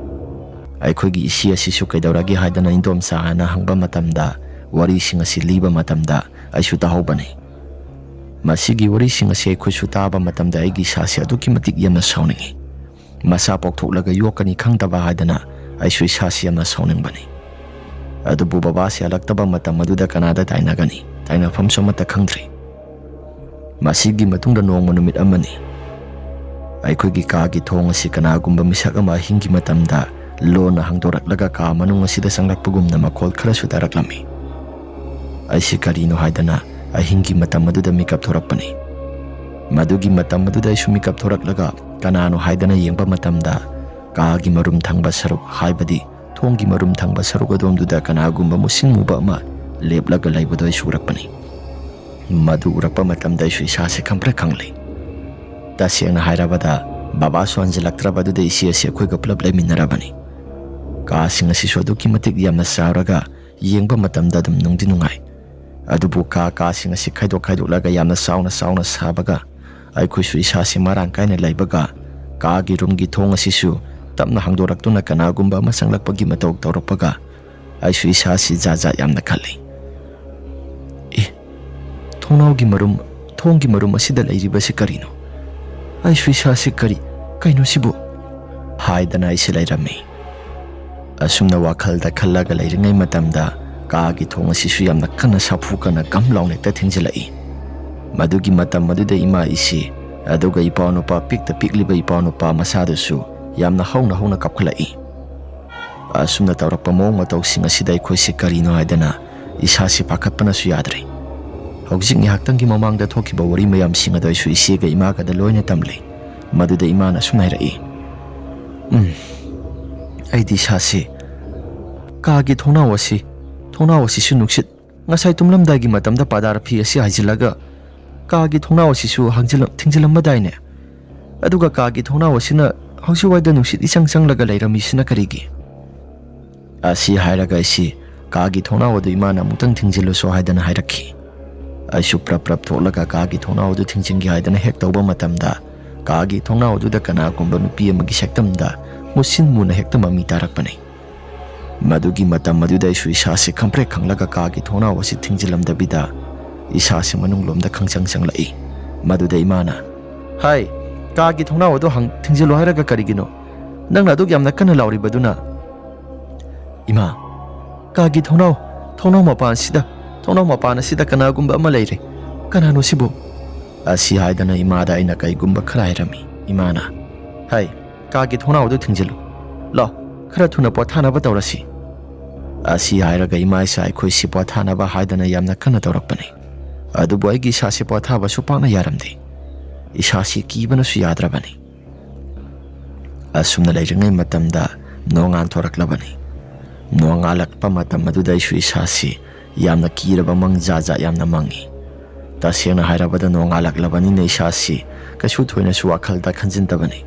ꯑꯩꯈꯣꯏꯒꯤ ꯏꯆꯦ ꯑꯁꯤꯁꯨ ꯀꯩꯗꯧꯔꯒꯦ ꯍꯥꯏꯗꯅ ꯏꯟꯗꯣꯝꯆꯥ ꯍꯥꯏꯅ ꯍꯪꯕ ꯃꯇꯝꯗ, ꯋꯥꯔꯤꯁꯤꯡ ꯑꯁꯤ ꯂꯤꯕ ꯃꯇꯝꯗ ꯑꯩꯁꯨ ꯇꯥꯍꯧꯕꯅꯤ꯫ ꯃꯁꯤꯒꯤ ꯋꯥꯔꯤꯁꯤꯡ ꯑꯁꯤ ꯑꯩꯈꯣꯏꯁꯨ ꯇꯥꯕ ꯃꯇꯝꯗ ꯑꯩꯒꯤ ꯏꯁꯥꯁꯤ ꯑꯗꯨꯛꯀꯤ ꯃꯇꯤꯛ ꯌꯥꯝꯅ ꯁꯥꯎꯅꯤꯡꯏ꯫ ꯃꯆꯥ ꯄꯣꯛꯊꯣꯛꯂꯒ ꯌꯣꯛꯀꯅꯤ ꯈꯪꯗꯕ ꯍꯥꯏꯗꯅ ꯑꯩꯁꯨ ꯏꯁꯥꯁꯤ ꯌꯥꯝꯅ ꯁꯥꯎꯅꯤꯡꯕꯅꯤ꯫ ꯑꯗꯨꯕꯨ ꯕꯕꯥꯁꯤ ꯍꯜꯂꯛꯇꯕ ꯃꯇꯝ ꯑꯗꯨꯗ ꯀꯅꯥꯗ ꯇꯥꯏꯅꯒꯅꯤ? ꯇꯥꯏꯅꯐꯝꯁꯨ ꯑꯃꯠꯇ ꯈꯪꯗ꯭ꯔꯤ꯫ ꯃꯁꯤꯒꯤ ꯃꯇꯨꯡꯗ ꯅꯣꯡꯃ ꯅꯨꯃꯤꯠ ꯑꯃꯅꯤ꯫ ꯑꯩꯈꯣꯏꯒꯤ ꯀꯥꯒꯤ ꯊꯣꯡ ꯑꯁꯤ ꯀꯅꯥꯒꯨꯝꯕ ꯃꯤꯁꯛ ꯑꯃ ꯑꯍꯤꯡꯒꯤ ꯃꯇꯝꯗ ꯂꯣꯟꯅ ꯍꯥꯡꯗꯣꯔꯛꯂꯒ ꯀꯥ ꯃꯅꯨꯡ ꯑꯁꯤꯗ ꯆꯪꯂꯛꯄꯒꯨꯝꯅ ꯃꯈꯣꯜ ꯈꯔꯁꯨ ꯇꯥꯔꯛꯂꯝꯃꯤ꯫ ꯑꯩꯁꯤ ꯀꯔꯤꯅꯣ ꯍꯥꯏꯗꯅ ꯑꯍꯤꯡꯒꯤ ꯃꯇꯝ ꯑꯗꯨꯗ ꯃꯤꯀꯞ ꯊꯣꯔꯛꯄꯅꯤ꯫ ꯃꯗꯨꯒꯤ ꯃꯇꯝ ꯑꯗꯨꯗ ꯑꯩꯁꯨ ꯃꯤꯀꯞ ꯊꯣꯔꯛꯂꯒ ꯀꯅꯥꯅꯣ ꯍꯥꯏꯗꯅ ꯌꯦꯡꯕ ꯃꯇꯝꯗ, ꯀꯥꯒꯤ ꯃꯔꯨꯝ ꯊꯪꯕ ꯁꯔꯨꯛ, ꯍꯥꯏꯕꯗꯤ ꯊꯣꯡꯒꯤ ꯃꯔꯨꯝ ꯊꯪꯕ ꯁꯔꯨꯛ ꯑꯗꯣꯝꯗꯨꯗ ꯀꯅꯥꯒꯨꯝꯕ ꯃꯨꯁꯤꯟ ꯃꯨꯕ ꯑꯃ ꯂꯦꯞꯂꯒ ꯂꯩꯕꯗꯣ ꯑꯩꯁꯨ ꯎꯔꯛꯄꯅꯤ꯫ ꯃꯗꯨ ꯎꯔꯛꯄ ꯃꯇꯝꯗ ꯑꯩꯁꯨ ꯏꯁꯥꯁꯦ ꯈꯪꯄ꯭ꯔꯦꯛ ꯈꯪꯂꯤ꯫ ꯇꯁꯦꯡꯅ ꯍꯥꯏꯔꯕꯗ, ꯕꯕꯥꯁꯨ ꯍꯟꯖꯤꯜꯂꯛꯇ꯭ꯔꯕꯗꯨꯗ ꯏꯆꯦ ꯑꯁꯤ ꯑꯩꯈꯣꯏꯒ ꯄꯨꯂꯞ ꯂꯩꯃꯤꯟꯅꯔꯕꯅꯤ꯫ ꯀꯥꯁꯤꯡ ꯑꯁꯤꯁꯨ ꯑꯗꯨꯛꯀꯤ ꯃꯇꯤꯛ ꯌꯥꯝꯅ ꯆꯥꯎꯔꯒ ꯌꯦꯡꯕ ꯃꯇꯝꯗ ꯑꯗꯨꯝ ꯅꯨꯡꯗꯤ ꯅꯨꯡꯉꯥꯏ꯫ ꯑꯗꯨꯕꯨ ꯀꯥ ꯀꯥꯁꯤꯡ ꯑꯁꯤ ꯈꯥꯏꯗꯣꯛ ꯈꯥꯏꯗꯣꯛꯂꯒ ꯌꯥꯝꯅ ꯆꯥꯎꯅ ꯆꯥꯎꯅ ꯁꯥꯕꯒ ꯑꯩꯈꯣꯏꯁꯨ ꯏꯁꯥꯁꯤ ꯃꯔꯥꯡ ꯀꯥꯏꯅ ꯂꯩꯕꯒ, ꯀꯥꯒꯤ ꯔꯨꯝꯒꯤ ꯊꯣꯡ ꯑꯁꯤꯁꯨ ꯇꯞꯅ ꯍꯥꯡꯗꯣꯔꯛꯇꯨꯅ ꯀꯅꯥꯒꯨꯝꯕ ꯑꯃ ꯆꯪꯂꯛꯄꯒꯤ ꯃꯇꯧ ꯇꯧꯔꯛꯄꯒ, ꯑꯩꯁꯨ ꯏꯁꯥꯁꯤ ꯖꯥꯠ ꯖꯥꯠ ꯌꯥꯝꯅ ꯈꯜꯂꯤ꯫ "ꯑꯦ, ꯊꯣꯡꯅꯥꯎꯒꯤ ꯃꯔꯨꯝ, ꯊꯣꯡꯒꯤ ꯃꯔꯨꯝ ꯑꯁꯤꯗ ꯂꯩꯔꯤꯕꯁꯤ ꯀꯔꯤꯅꯣ? ꯑꯩꯁꯨ ꯏꯁꯥꯁꯤ ꯀꯔꯤ, ꯀꯩꯅꯣ ꯁꯤꯕꯨ?" ꯍꯥꯏꯗꯅ ꯑꯩꯁꯦ ꯂꯩꯔꯝꯃꯤ꯫ ꯑꯁꯨꯝꯅ ꯋꯥꯈꯜꯗ ꯈꯜꯂꯒ ꯂꯩꯔꯤꯉꯩ ꯃꯇꯝꯗ, ꯀꯥꯒꯤ ꯊꯣꯡ ꯑꯁꯤꯁꯨ ꯌꯥꯝꯅ ꯀꯟꯅ ꯁꯥꯐꯨ ꯀꯟꯅ ꯒꯝ ꯂꯥꯎꯅ ꯍꯦꯛꯇ ꯊꯤꯡꯖꯤꯜꯂꯛꯏ꯫ ꯃꯗꯨꯒꯤ ꯃꯇꯝ ꯑꯗꯨꯗ ꯏꯃꯥ, ꯏꯆꯦ, ꯑꯗꯨꯒ ꯏꯄꯥꯅꯨꯄꯥ, ꯄꯤꯛꯇ ꯄꯤꯛꯂꯤꯕ ꯏꯄꯥꯅꯨꯄꯥ ꯃꯆꯥꯗꯨꯁꯨ ꯌꯥꯝꯅ ꯍꯧꯅ ꯍꯧꯅ ꯀꯞꯈꯠꯂꯛꯏ꯫ ꯑꯁꯨꯝꯅ ꯇꯧꯔꯛꯄ ꯃꯑꯣꯡ ꯃꯇꯧꯁꯤꯡ ꯑꯁꯤꯗ ꯑꯩꯈꯣꯏꯁꯦ ꯀꯔꯤꯅꯣ ꯍꯥꯏꯗꯅ ꯏꯁꯥꯁꯤ ꯄꯥꯈꯠꯄꯅꯁꯨ ꯌꯥꯗ꯭ꯔꯦ꯫ ꯍꯧꯖꯤꯛ ꯉꯥꯏꯍꯥꯛꯇꯪꯒꯤ ꯃꯃꯥꯡꯗ ꯊꯣꯛꯈꯤꯕ ꯋꯥꯔꯤ ꯃꯌꯥꯝꯁꯤꯡ ꯑꯗꯣ ꯑꯩꯁꯨ ꯏꯆꯦꯒ ꯏꯃꯥꯒꯗ ꯂꯣꯏꯅ ꯇꯝꯂꯤ꯫ ꯃꯗꯨꯗ ꯏꯃꯥꯅ ꯑꯁꯨꯝ ꯍꯥꯏꯔꯛꯏ, "ꯎꯝ, ꯑꯩꯗꯤ ꯏꯁꯥꯁꯤ, ꯀꯥꯒꯤ ꯊꯣꯡꯅꯥꯎ ꯑꯁꯤ, ꯊꯣꯡꯅꯥꯎ ꯑꯁꯤꯁꯨ ꯅꯨꯡꯁꯤꯠ, ꯉꯁꯥꯏ ꯇꯨꯝꯂꯝꯗꯥꯏꯒꯤ ꯃꯇꯝꯗ ꯄꯥꯗꯥꯔ ꯐꯤ ꯑꯁꯤ ꯍꯥꯏꯖꯤꯜꯂꯒ ꯀꯥꯒꯤ ꯊꯣꯡꯅꯥꯎ ꯑꯁꯤꯁꯨ ꯍꯥꯡꯖꯤꯜꯂꯝ-, ꯊꯤꯡꯖꯤꯜꯂꯝꯕꯗꯥꯏꯅꯦ? ꯑꯗꯨꯒ ꯀꯥꯒꯤ ꯊꯣꯡꯅꯥꯎ ꯑꯁꯤꯅ ꯍꯧꯖꯤꯛꯋꯥꯏꯗ ꯅꯨꯡꯁꯤꯠ ꯏꯆꯪ ꯆꯪꯂꯒ ꯂꯩꯔꯝꯃꯤꯁꯤꯅ ꯀꯔꯤꯒꯤ?" ꯑꯁꯤ ꯍꯥꯏꯔꯒ ꯑꯩꯁꯤ ꯀꯥꯒꯤ ꯊꯣꯡꯅꯥꯎ ꯑꯗꯨ ꯏꯃꯥꯅ ꯑꯃꯨꯛꯇꯪ ꯊꯤꯡꯖꯤꯜꯂꯨꯁꯣ ꯍꯥꯏꯗꯅ ꯍꯥꯏꯔꯛꯈꯤ꯫ ꯑꯩꯁꯨ ꯄ꯭ꯔꯞ ꯄ꯭ꯔꯞ ꯊꯣꯛꯂꯒ ꯀꯥꯒꯤ ꯊꯣꯡꯅꯥꯎ ꯑꯗꯨ ꯊꯤꯡꯖꯤꯟꯒꯦ ꯍꯥꯏꯗꯅ ꯍꯦꯛ ꯇꯧꯕ ꯃꯇꯝꯗ, ꯀꯥꯒꯤ ꯊꯣꯡꯅꯥꯎ ꯑꯗꯨꯗ ꯀꯅꯥꯒꯨꯝꯕ ꯅꯨꯄꯤ ꯑꯃꯒꯤ ꯁꯛꯇꯝꯗ ꯃꯨꯁꯤꯟ ꯃꯨꯅ ꯍꯦꯛꯇ ꯃꯃꯤ ꯇꯥꯔꯛꯄꯅꯤ꯫ ꯃꯗꯨꯒꯤ ꯃꯇꯝ ꯑꯗꯨꯗ ꯑꯩꯁꯨ ꯏꯁꯥꯁꯦ ꯈꯪꯄ꯭ꯔꯦꯛ ꯈꯪꯂꯒ ꯀꯥꯒꯤ ꯊꯣꯡꯅꯥꯎ ꯑꯁꯤ ꯊꯤꯡꯖꯤꯜꯂꯝꯗꯕꯤꯗ ꯏꯁꯥꯁꯦ ꯃꯅꯨꯡꯂꯣꯝꯗ ꯈꯪꯆꯪ ꯆꯪꯂꯛꯏ꯫ ꯃꯗꯨꯗ ꯏꯃꯥꯅ, "ꯍꯥꯏ, ꯀꯥꯒꯤ ꯊꯣꯡꯅꯥꯎ ꯑꯗꯨ ꯍꯥꯡ-, ꯊꯤꯡꯖꯤꯜꯂꯨ ꯍꯥꯏꯔꯒ ꯀꯔꯤꯒꯤꯅꯣ? ꯅꯪꯅ ꯑꯗꯨꯛ ꯌꯥꯝꯅ ꯀꯟꯅ ꯂꯥꯎꯔꯤꯕꯗꯨꯅ?" "ꯏꯃꯥ, ꯀꯥꯒꯤ ꯊꯣꯡꯅꯥꯎ, ꯊꯣꯡꯅꯥꯎ ꯃꯄꯥꯟ ꯑꯁꯤꯗ, ꯊꯣꯡꯅꯥꯎ ꯃꯄꯥꯟ ꯑꯁꯤꯗ ꯀꯅꯥꯒꯨꯝꯕ ꯑꯃ ꯂꯩꯔꯦ꯫ ꯀꯅꯥꯅꯣ ꯁꯤꯕꯨ?" ꯑꯁꯤ ꯍꯥꯏꯗꯅ ꯏꯃꯥꯗ ꯑꯩꯅ ꯀꯩꯒꯨꯝꯕ ꯈꯔ ꯍꯥꯏꯔꯝꯃꯤ꯫ ꯏꯃꯥꯅ, "ꯍꯩ, ꯀꯥꯒꯤ ꯊꯣꯡꯅꯥꯎ ꯑꯗꯨ ꯊꯤꯡꯖꯤꯜꯂꯨ꯫ ꯂꯥꯎ, ꯈꯔ ꯊꯨꯅ ꯄꯣꯊꯥꯅꯕ ꯇꯧꯔꯁꯤ꯫" ꯑꯁꯤ ꯍꯥꯏꯔꯒ ꯏꯃꯥ ꯏꯆꯥ ꯑꯩꯈꯣꯏꯁꯤ ꯄꯣꯊꯥꯅꯕ ꯍꯥꯏꯗꯅ ꯌꯥꯝꯅ ꯀꯟꯅ ꯇꯧꯔꯛꯄꯅꯤ꯫ ꯑꯗꯨꯕꯨ ꯑꯩꯒꯤ ꯏꯁꯥꯁꯤ ꯄꯣꯊꯥꯕꯁꯨ ꯄꯥꯛꯅ ꯌꯥꯔꯝꯗꯦ꯫ ꯏꯁꯥꯁꯤ ꯀꯤꯕꯅꯁꯨ ꯌꯥꯗ꯭ꯔꯕꯅꯤ꯫ ꯑꯁꯨꯝꯅ ꯂꯩꯔꯤꯉꯩ ꯃꯇꯝꯗ ꯅꯣꯡꯉꯥꯟ ꯊꯣꯔꯛꯂꯕꯅꯤ꯫ ꯅꯣꯡꯉꯥꯜꯂꯛꯄ ꯃꯇꯝ ꯑꯗꯨꯗ ꯑꯩꯁꯨ ꯏꯁꯥꯁꯤ ꯌꯥꯝꯅ ꯀꯤꯔꯕ ꯃꯪ ꯖꯥꯠ ꯖꯥꯠ ꯌꯥꯝꯅ ꯃꯪꯉꯤ꯫ ꯇꯁꯦꯡꯅ ꯍꯥꯏꯔꯕꯗ ꯅꯣꯡꯉꯥꯜꯂꯛꯂꯕꯅꯤꯅ ꯏꯁꯥꯁꯤ ꯀꯩꯁꯨ ꯊꯣꯏꯅꯁꯨ ꯋꯥꯈꯜꯗ ꯈꯟꯖꯤꯟꯗꯕꯅꯤ꯫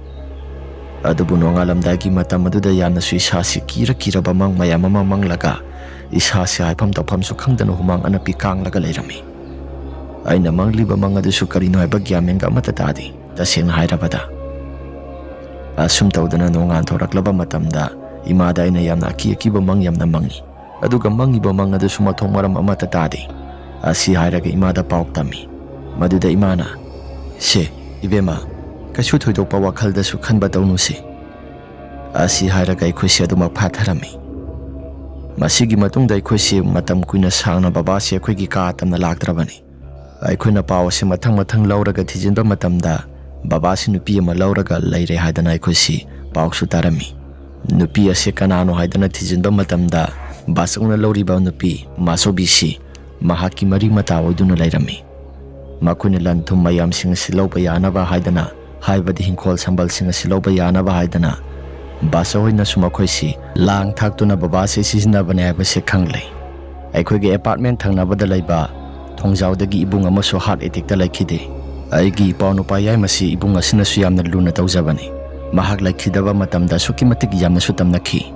ꯑꯗꯨꯕꯨ ꯅꯣꯡꯉꯥꯜꯂꯝꯗꯥꯏꯒꯤ ꯃꯇꯝ ꯑꯗꯨꯗ ꯌꯥꯝꯅꯁꯨ ꯏꯁꯥꯁꯤ ꯀꯤꯔ ꯀꯤꯔꯕ ꯃꯪ ꯃꯌꯥꯝ ꯑꯃ ꯃꯪꯂꯒ ꯏꯁꯥꯁꯤ ꯍꯥꯏꯐꯝ ꯇꯧꯐꯝꯁꯨ ꯈꯪꯗꯅ ꯍꯨꯃꯥꯡ ꯑꯅꯞꯄꯤ ꯀꯥꯡꯂꯒ ꯂꯩꯔꯝꯃꯤ꯫ ꯑꯩꯅ ꯃꯪꯂꯤꯕ ꯃꯪ ꯑꯗꯨꯁꯨ ꯀꯔꯤꯅꯣ ꯍꯥꯏꯕ ꯒ꯭ꯌꯥꯟ ꯃꯦꯟꯒ ꯑꯃꯠꯇ ꯇꯥꯗꯦ꯫ ꯇꯁꯦꯡꯅ ꯍꯥꯏꯔꯕꯗ, ꯑꯁꯨꯝ ꯇꯧꯗꯅ ꯅꯣꯡꯉꯥꯟ ꯊꯣꯔꯛꯂꯕ ꯃꯇꯝꯗ ꯏꯃꯥꯗ ꯑꯩꯅ ꯌꯥꯝꯅ ꯑꯀꯤ ꯑꯀꯤꯕ ꯃꯪ ꯌꯥꯝꯅ ꯃꯪꯉꯤ꯫ ꯑꯗꯨꯒ ꯃꯪꯉꯤꯕ ꯃꯪ ꯑꯗꯨꯁꯨ ꯃꯊꯣꯡ ꯃꯔꯝ ꯑꯃꯠꯇ ꯇꯥꯗꯦ꯫ ꯑꯁꯤ ꯍꯥꯏꯔꯒ ꯏꯃꯥꯗ ꯄꯥꯎ ꯇꯝꯃꯤ꯫ ꯃꯗꯨꯗ ꯏꯃꯥꯅ, "ꯁꯦ, ꯏꯕꯦꯝꯃ, ꯀꯩꯁꯨ ꯊꯣꯏꯗꯣꯛꯄ ꯋꯥꯈꯜꯗꯁꯨ ꯈꯟꯕ ꯇꯧꯅꯨꯁꯦ꯫" ꯑꯁꯤ ꯍꯥꯏꯔꯒ ꯑꯩꯈꯣꯏꯁꯦ ꯑꯗꯨꯃꯛ ꯐꯥꯊꯔꯝꯃꯤ꯫ ꯃꯁꯤꯒꯤ ꯃꯇꯨꯡꯗ ꯑꯩꯈꯣꯏꯁꯦ ꯃꯇꯝ ꯀꯨꯏꯅ ꯁꯥꯡꯅ ꯕꯕꯥꯁꯦ ꯑꯩꯈꯣꯏꯒꯤ ꯀꯥ ꯇꯝꯅ ꯂꯥꯛꯇ꯭ꯔꯕꯅꯤ꯫ ꯑꯩꯈꯣꯏꯅ ꯄꯥꯎ ꯑꯁꯤ ꯃꯊꯪ ꯃꯊꯪ ꯂꯧꯔꯒ ꯊꯤꯖꯤꯟꯕ ꯃꯇꯝꯗ, ꯕꯕꯥꯁꯤ ꯅꯨꯄꯤ ꯑꯃ ꯂꯧꯔꯒ ꯂꯩꯔꯦ ꯍꯥꯏꯗꯅ ꯑꯩꯈꯣꯏꯁꯤ ꯄꯥꯎꯁꯨ ꯇꯥꯔꯝꯃꯤ꯫ ꯅꯨꯄꯤ ꯑꯁꯤ ꯀꯅꯥꯅꯣ ꯍꯥꯏꯗꯅ ꯊꯤꯖꯤꯟꯕ ꯃꯇꯝꯗ, ꯕꯥꯆꯧꯅ ꯂꯧꯔꯤꯕ ꯅꯨꯄꯤ ꯃꯥꯆꯧꯕꯤꯁꯤ ꯃꯍꯥꯛꯀꯤ ꯃꯔꯤ ꯃꯇꯥ ꯑꯣꯏꯗꯨꯅ ꯂꯩꯔꯝꯃꯤ꯫ ꯃꯈꯣꯏꯅ ꯂꯟ ꯊꯨꯝ ꯃꯌꯥꯝꯁꯤꯡ ꯑꯁꯤ ꯂꯧꯕ ꯌꯥꯅꯕ ꯍꯥꯏꯗꯅ, ꯍꯥꯏꯕꯗꯤ ꯍꯤꯡꯈꯣꯜ ꯁꯝꯕꯜꯁꯤꯡ ꯑꯁꯤ ꯂꯧꯕ ꯌꯥꯅꯕ ꯍꯥꯏꯗꯅ, ꯕꯥꯆꯧ ꯍꯣꯏꯅꯁꯨ ꯃꯈꯣꯏꯁꯤ ꯂꯥꯡ ꯊꯥꯛꯇꯨꯅ ꯕꯕꯥꯁꯤ ꯁꯤꯖꯤꯟꯅꯕꯅꯦ ꯍꯥꯏꯕꯁꯤ ꯈꯪꯂꯦ꯫ ꯑꯩꯈꯣꯏꯒꯤ ꯑꯦꯄꯥꯔꯠꯃꯦꯟ ꯊꯪꯅꯕꯗ ꯂꯩꯕ ꯊꯣꯡꯖꯥꯎꯗꯒꯤ ꯏꯕꯨꯡ ꯑꯃꯁꯨ ꯍꯥꯔꯠ ꯑꯦꯇꯦꯛꯇ ꯂꯩꯈꯤꯗꯦ꯫ ꯑꯩꯒꯤ ꯏꯄꯥꯎ ꯅꯨꯄꯥ ꯌꯥꯏꯃꯁꯤ ꯏꯕꯨꯡ ꯑꯁꯤꯅꯁꯨ ꯌꯥꯝꯅ ꯂꯨꯅ ꯇꯧꯖꯕꯅꯤ꯫ ꯃꯍꯥꯛ ꯂꯩꯈꯤꯗꯕ ꯃꯇꯝꯗ ꯑꯁꯨꯛꯀꯤ ꯃꯇꯤꯛ ꯌꯥꯝꯅꯁꯨ ꯇꯝꯅꯈꯤ꯫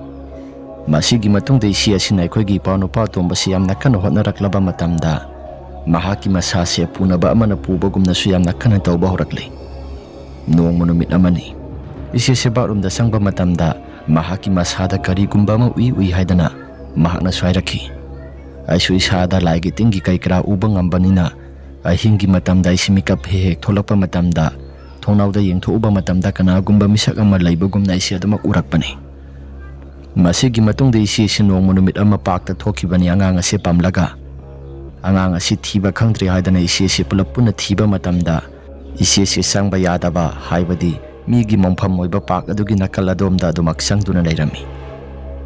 ꯃꯁꯤꯒꯤ ꯃꯇꯨꯡꯗ ꯏꯆꯦ ꯑꯁꯤꯅ ꯑꯩꯈꯣꯏꯒꯤ ꯏꯄꯥ ꯅꯨꯄꯥ ꯑꯇꯣꯝꯕꯁꯤ ꯌꯥꯝꯅ ꯀꯟꯅ ꯍꯣꯠꯅꯔꯛꯂꯕ ꯃꯇꯝꯗ, ꯃꯍꯥꯛꯀꯤ ꯃꯁꯥꯁꯦ ꯄꯨꯅꯕ ꯑꯃꯅ ꯄꯨꯕꯒꯨꯝꯅꯁꯨ ꯌꯥꯝꯅ ꯀꯟꯅ ꯇꯧꯕ ꯍꯧꯔꯛꯂꯤ꯫ ꯅꯣꯡꯃ ꯅꯨꯃꯤꯠ ꯑꯃꯅꯤ꯫ ꯏꯆꯦꯁꯦ ꯕꯥꯠꯔꯨꯝꯗ ꯆꯪꯕ ꯃꯇꯝꯗ ꯃꯍꯥꯛꯀꯤ ꯃꯁꯥꯗ ꯀꯔꯤꯒꯨꯝꯕ ꯑꯃ ꯎꯏ ꯎꯏ ꯍꯥꯏꯗꯅ ꯃꯍꯥꯛꯅꯁꯨ ꯍꯥꯏꯔꯛꯈꯤ꯫ ꯑꯩꯁꯨ ꯏꯁꯥꯗ ꯂꯥꯏꯒꯤ ꯇꯤꯟꯒꯤ ꯀꯩ ꯀꯔꯥ ꯎꯕ ꯉꯝꯕꯅꯤꯅ ꯑꯍꯤꯡꯒꯤ ꯃꯇꯝꯗ ꯑꯩꯁꯤ ꯃꯤꯀꯞ ꯍꯦꯛ ꯍꯦꯛ ꯊꯣꯛꯂꯛꯄ ꯃꯇꯝꯗ, ꯊꯣꯡꯅꯥꯎꯗ ꯌꯦꯡꯊꯣꯛꯎꯕ ꯃꯇꯝꯗ ꯀꯅꯥꯒꯨꯝꯕ ꯃꯤꯁꯛ ꯑꯃ ꯂꯩꯕꯒꯨꯝꯅ ꯑꯩꯁꯤ ꯑꯗꯨꯃꯛ ꯎꯔꯛꯄꯅꯤ꯫ ꯃꯁꯤꯒꯤ ꯃꯇꯨꯡꯗ ꯏꯆꯦꯁꯤ ꯅꯣꯡꯃ ꯅꯨꯃꯤꯠ ꯑꯃ ꯄꯥꯔꯛꯇ ꯊꯣꯛꯈꯤꯕꯅꯤ ꯑꯉꯥꯡ ꯑꯁꯤ ꯄꯥꯝꯂꯒ꯫ ꯑꯉꯥꯡ ꯑꯁꯤ ꯊꯤꯕ ꯈꯪꯗ꯭ꯔꯦ ꯍꯥꯏꯗꯅ ꯏꯆꯦꯁꯤ ꯄꯨꯂꯞ ꯄꯨꯟꯅ ꯊꯤꯕ ꯃꯇꯝꯗ ꯏꯆꯦꯁꯤ ꯆꯪꯕ ꯌꯥꯗꯕ, ꯍꯥꯏꯕꯗꯤ ꯃꯤꯒꯤ ꯃꯣꯡꯐꯝ ꯑꯣꯏꯕ ꯄꯥꯔꯛ ꯑꯗꯨꯒꯤ ꯅꯥꯀꯜ ꯑꯗꯣꯝꯗ ꯑꯗꯨꯃꯛ ꯆꯪꯗꯨꯅ ꯂꯩꯔꯝꯃꯤ꯫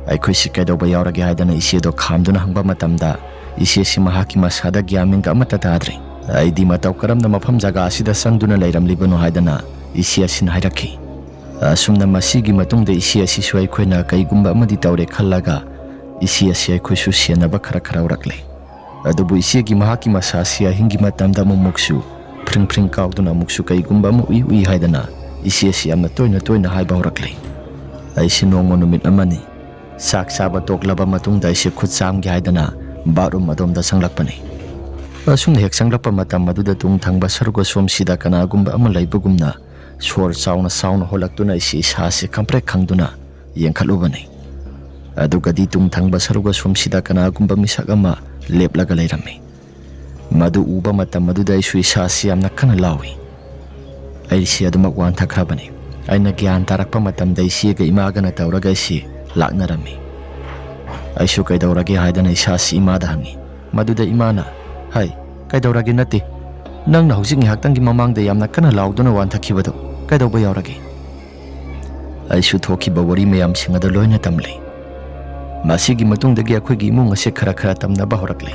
ꯑꯩꯈꯣꯏꯁꯤ ꯀꯩꯗꯧꯕ ꯌꯥꯎꯔꯒꯦ ꯍꯥꯏꯗꯅ ꯏꯆꯦꯗꯣ ꯈꯥꯝꯗꯨꯅ ꯍꯪꯕ ꯃꯇꯝꯗ ꯏꯆꯦꯁꯤ ꯃꯍꯥꯛꯀꯤ ꯃꯁꯥꯗ ꯒ꯭ꯌꯥꯟ ꯃꯦꯟꯒ ꯑꯃꯠꯇ ꯇꯥꯗ꯭ꯔꯦ꯫ ꯑꯩꯗꯤ ꯃꯇꯧ ꯀꯔꯝꯅ ꯃꯐꯝ ꯖꯒꯥ ꯑꯁꯤꯗ ꯆꯪꯗꯨꯅ ꯂꯩꯔꯝꯂꯤꯕꯅꯣ ꯍꯥꯏꯗꯅ ꯏꯆꯦ ꯑꯁꯤꯅ ꯍꯥꯏꯔꯛꯈꯤ꯫ ꯑꯁꯨꯝꯅ ꯃꯁꯤꯒꯤ ꯃꯇꯨꯡꯗ ꯏꯆꯦ ꯑꯁꯤꯁꯨ ꯑꯩꯈꯣꯏꯅ ꯀꯩꯒꯨꯝꯕ ꯑꯃꯗꯤ ꯇꯧꯔꯦ ꯈꯜꯂꯒ ꯏꯆꯦ ꯑꯁꯤ ꯑꯩꯈꯣꯏꯁꯨ ꯁꯦꯟꯅꯕ ꯈꯔ ꯈꯔ ꯍꯧꯔꯛꯂꯦ꯫ ꯑꯗꯨꯕꯨ ꯏꯆꯦꯒꯤ ꯃꯍꯥꯛꯀꯤ ꯃꯁꯥꯁꯤ ꯑꯍꯤꯡꯒꯤ ꯃꯇꯝꯗ ꯑꯃꯨꯛꯃꯨꯛꯁꯨ ꯐ꯭ꯔꯤꯡ ꯐ꯭ꯔꯤꯡ ꯀꯥꯎꯗꯨꯅ ꯑꯃꯨꯛꯁꯨ ꯀꯩꯒꯨꯝꯕ ꯑꯃ ꯎꯏ ꯎꯏ ꯍꯥꯏꯗꯅ ꯏꯆꯦ ꯑꯁꯤ ꯌꯥꯝꯅ ꯇꯣꯏꯅ ꯇꯣꯏꯅ ꯍꯥꯏꯕ ꯍꯧꯔꯛꯂꯦ꯫ ꯑꯩꯁꯤ ꯅꯣꯡꯃ ꯅꯨꯃꯤꯠ ꯑꯃꯅꯤ ꯆꯥꯛ ꯆꯥꯕ ꯇꯣꯛꯂꯕ ꯃꯇꯨꯡꯗ ꯑꯩꯁꯤ ꯈꯨꯠ ꯆꯥꯝꯒꯦ ꯍꯥꯏꯗꯅ ꯕꯥꯠꯔꯨꯝ ꯑꯗꯣꯝꯗ ꯆꯪꯂꯛꯄꯅꯤ꯫ ꯑꯁꯨꯝꯅ ꯍꯦꯛ ꯆꯪꯂꯛꯄ ꯃꯇꯝ ꯑꯗꯨꯗ ꯇꯨꯡ ꯊꯪꯕ ꯁꯔꯨꯛ ꯑꯁꯣꯝꯁꯤꯗ ꯀꯅꯥꯒꯨꯝꯕ ꯑꯃ ꯂꯩꯕꯒꯨꯝꯅ ꯁꯣꯔ ꯆꯥꯎꯅ ꯆꯥꯎꯅ ꯍꯣꯜꯂꯛꯇꯨꯅ ꯑꯩꯁꯤ ꯏꯁꯥꯁꯤ ꯀꯝꯄ꯭ꯔꯦꯛ ꯈꯪꯗꯨꯅ ꯌꯦꯡꯈꯠꯂꯨꯕꯅꯤ꯫ ꯑꯗꯨꯒꯗꯤ ꯇꯨꯡ ꯊꯪꯕ ꯁꯔꯨꯛ ꯑꯁꯣꯝꯁꯤꯗ ꯀꯅꯥꯒꯨꯝꯕ ꯃꯤꯁꯛ ꯑꯃ ꯂꯦꯞꯂꯒ ꯂꯩꯔꯝꯃꯤ꯫ ꯃꯗꯨ ꯎꯕ ꯃꯇꯝ ꯑꯗꯨꯗ ꯑꯩꯁꯨ ꯏꯁꯥꯁꯤ ꯌꯥꯝꯅ ꯀꯟꯅ ꯂꯥꯎꯏ꯫ ꯑꯩꯁꯤ ꯑꯗꯨꯃꯛ ꯋꯥꯟꯊꯈ꯭ꯔꯕꯅꯤ꯫ ꯑꯩꯅ ꯒ꯭ꯌꯥꯟ ꯇꯥꯔꯛꯄ ꯃꯇꯝꯗ ꯏꯆꯦꯒ ꯏꯃꯥꯒꯅ ꯇꯧꯔꯒ ꯑꯩꯁꯤ ꯂꯥꯛꯅꯔꯝꯃꯤ꯫ ꯑꯩꯁꯨ ꯀꯩꯗꯧꯔꯒꯦ ꯍꯥꯏꯗꯅ ꯏꯁꯥꯁꯤ ꯏꯃꯥꯗ ꯍꯪꯉꯤ꯫ ꯃꯗꯨꯗ ꯏꯃꯥꯅ, "ꯍꯥꯏ, ꯀꯩꯗꯧꯔꯒꯦ ꯅꯠꯇꯦ꯫ ꯅꯪꯅ ꯍꯧꯖꯤꯛ ꯉꯥꯏꯍꯥꯛꯇꯪꯒꯤ ꯃꯃꯥꯡꯗ ꯌꯥꯝꯅ ꯀꯟꯅ ꯂꯥꯎꯗꯨꯅ ꯋꯥꯟꯊꯈꯤꯕꯗꯨ ꯀꯩꯗꯧꯕ ꯌꯥꯎꯔꯒꯦ?" ꯑꯩꯁꯨ ꯊꯣꯛꯈꯤꯕ ꯋꯥꯔꯤ ꯃꯌꯥꯝꯁꯤꯡ ꯑꯗꯨ ꯂꯣꯏꯅ ꯇꯝꯂꯤ꯫ ꯃꯁꯤꯒꯤ ꯃꯇꯨꯡꯗꯒꯤ ꯑꯩꯈꯣꯏꯒꯤ ꯏꯃꯨꯡ ꯑꯁꯤ ꯈꯔ ꯈꯔ ꯇꯝꯅꯕ ꯍꯧꯔꯛꯂꯤ꯫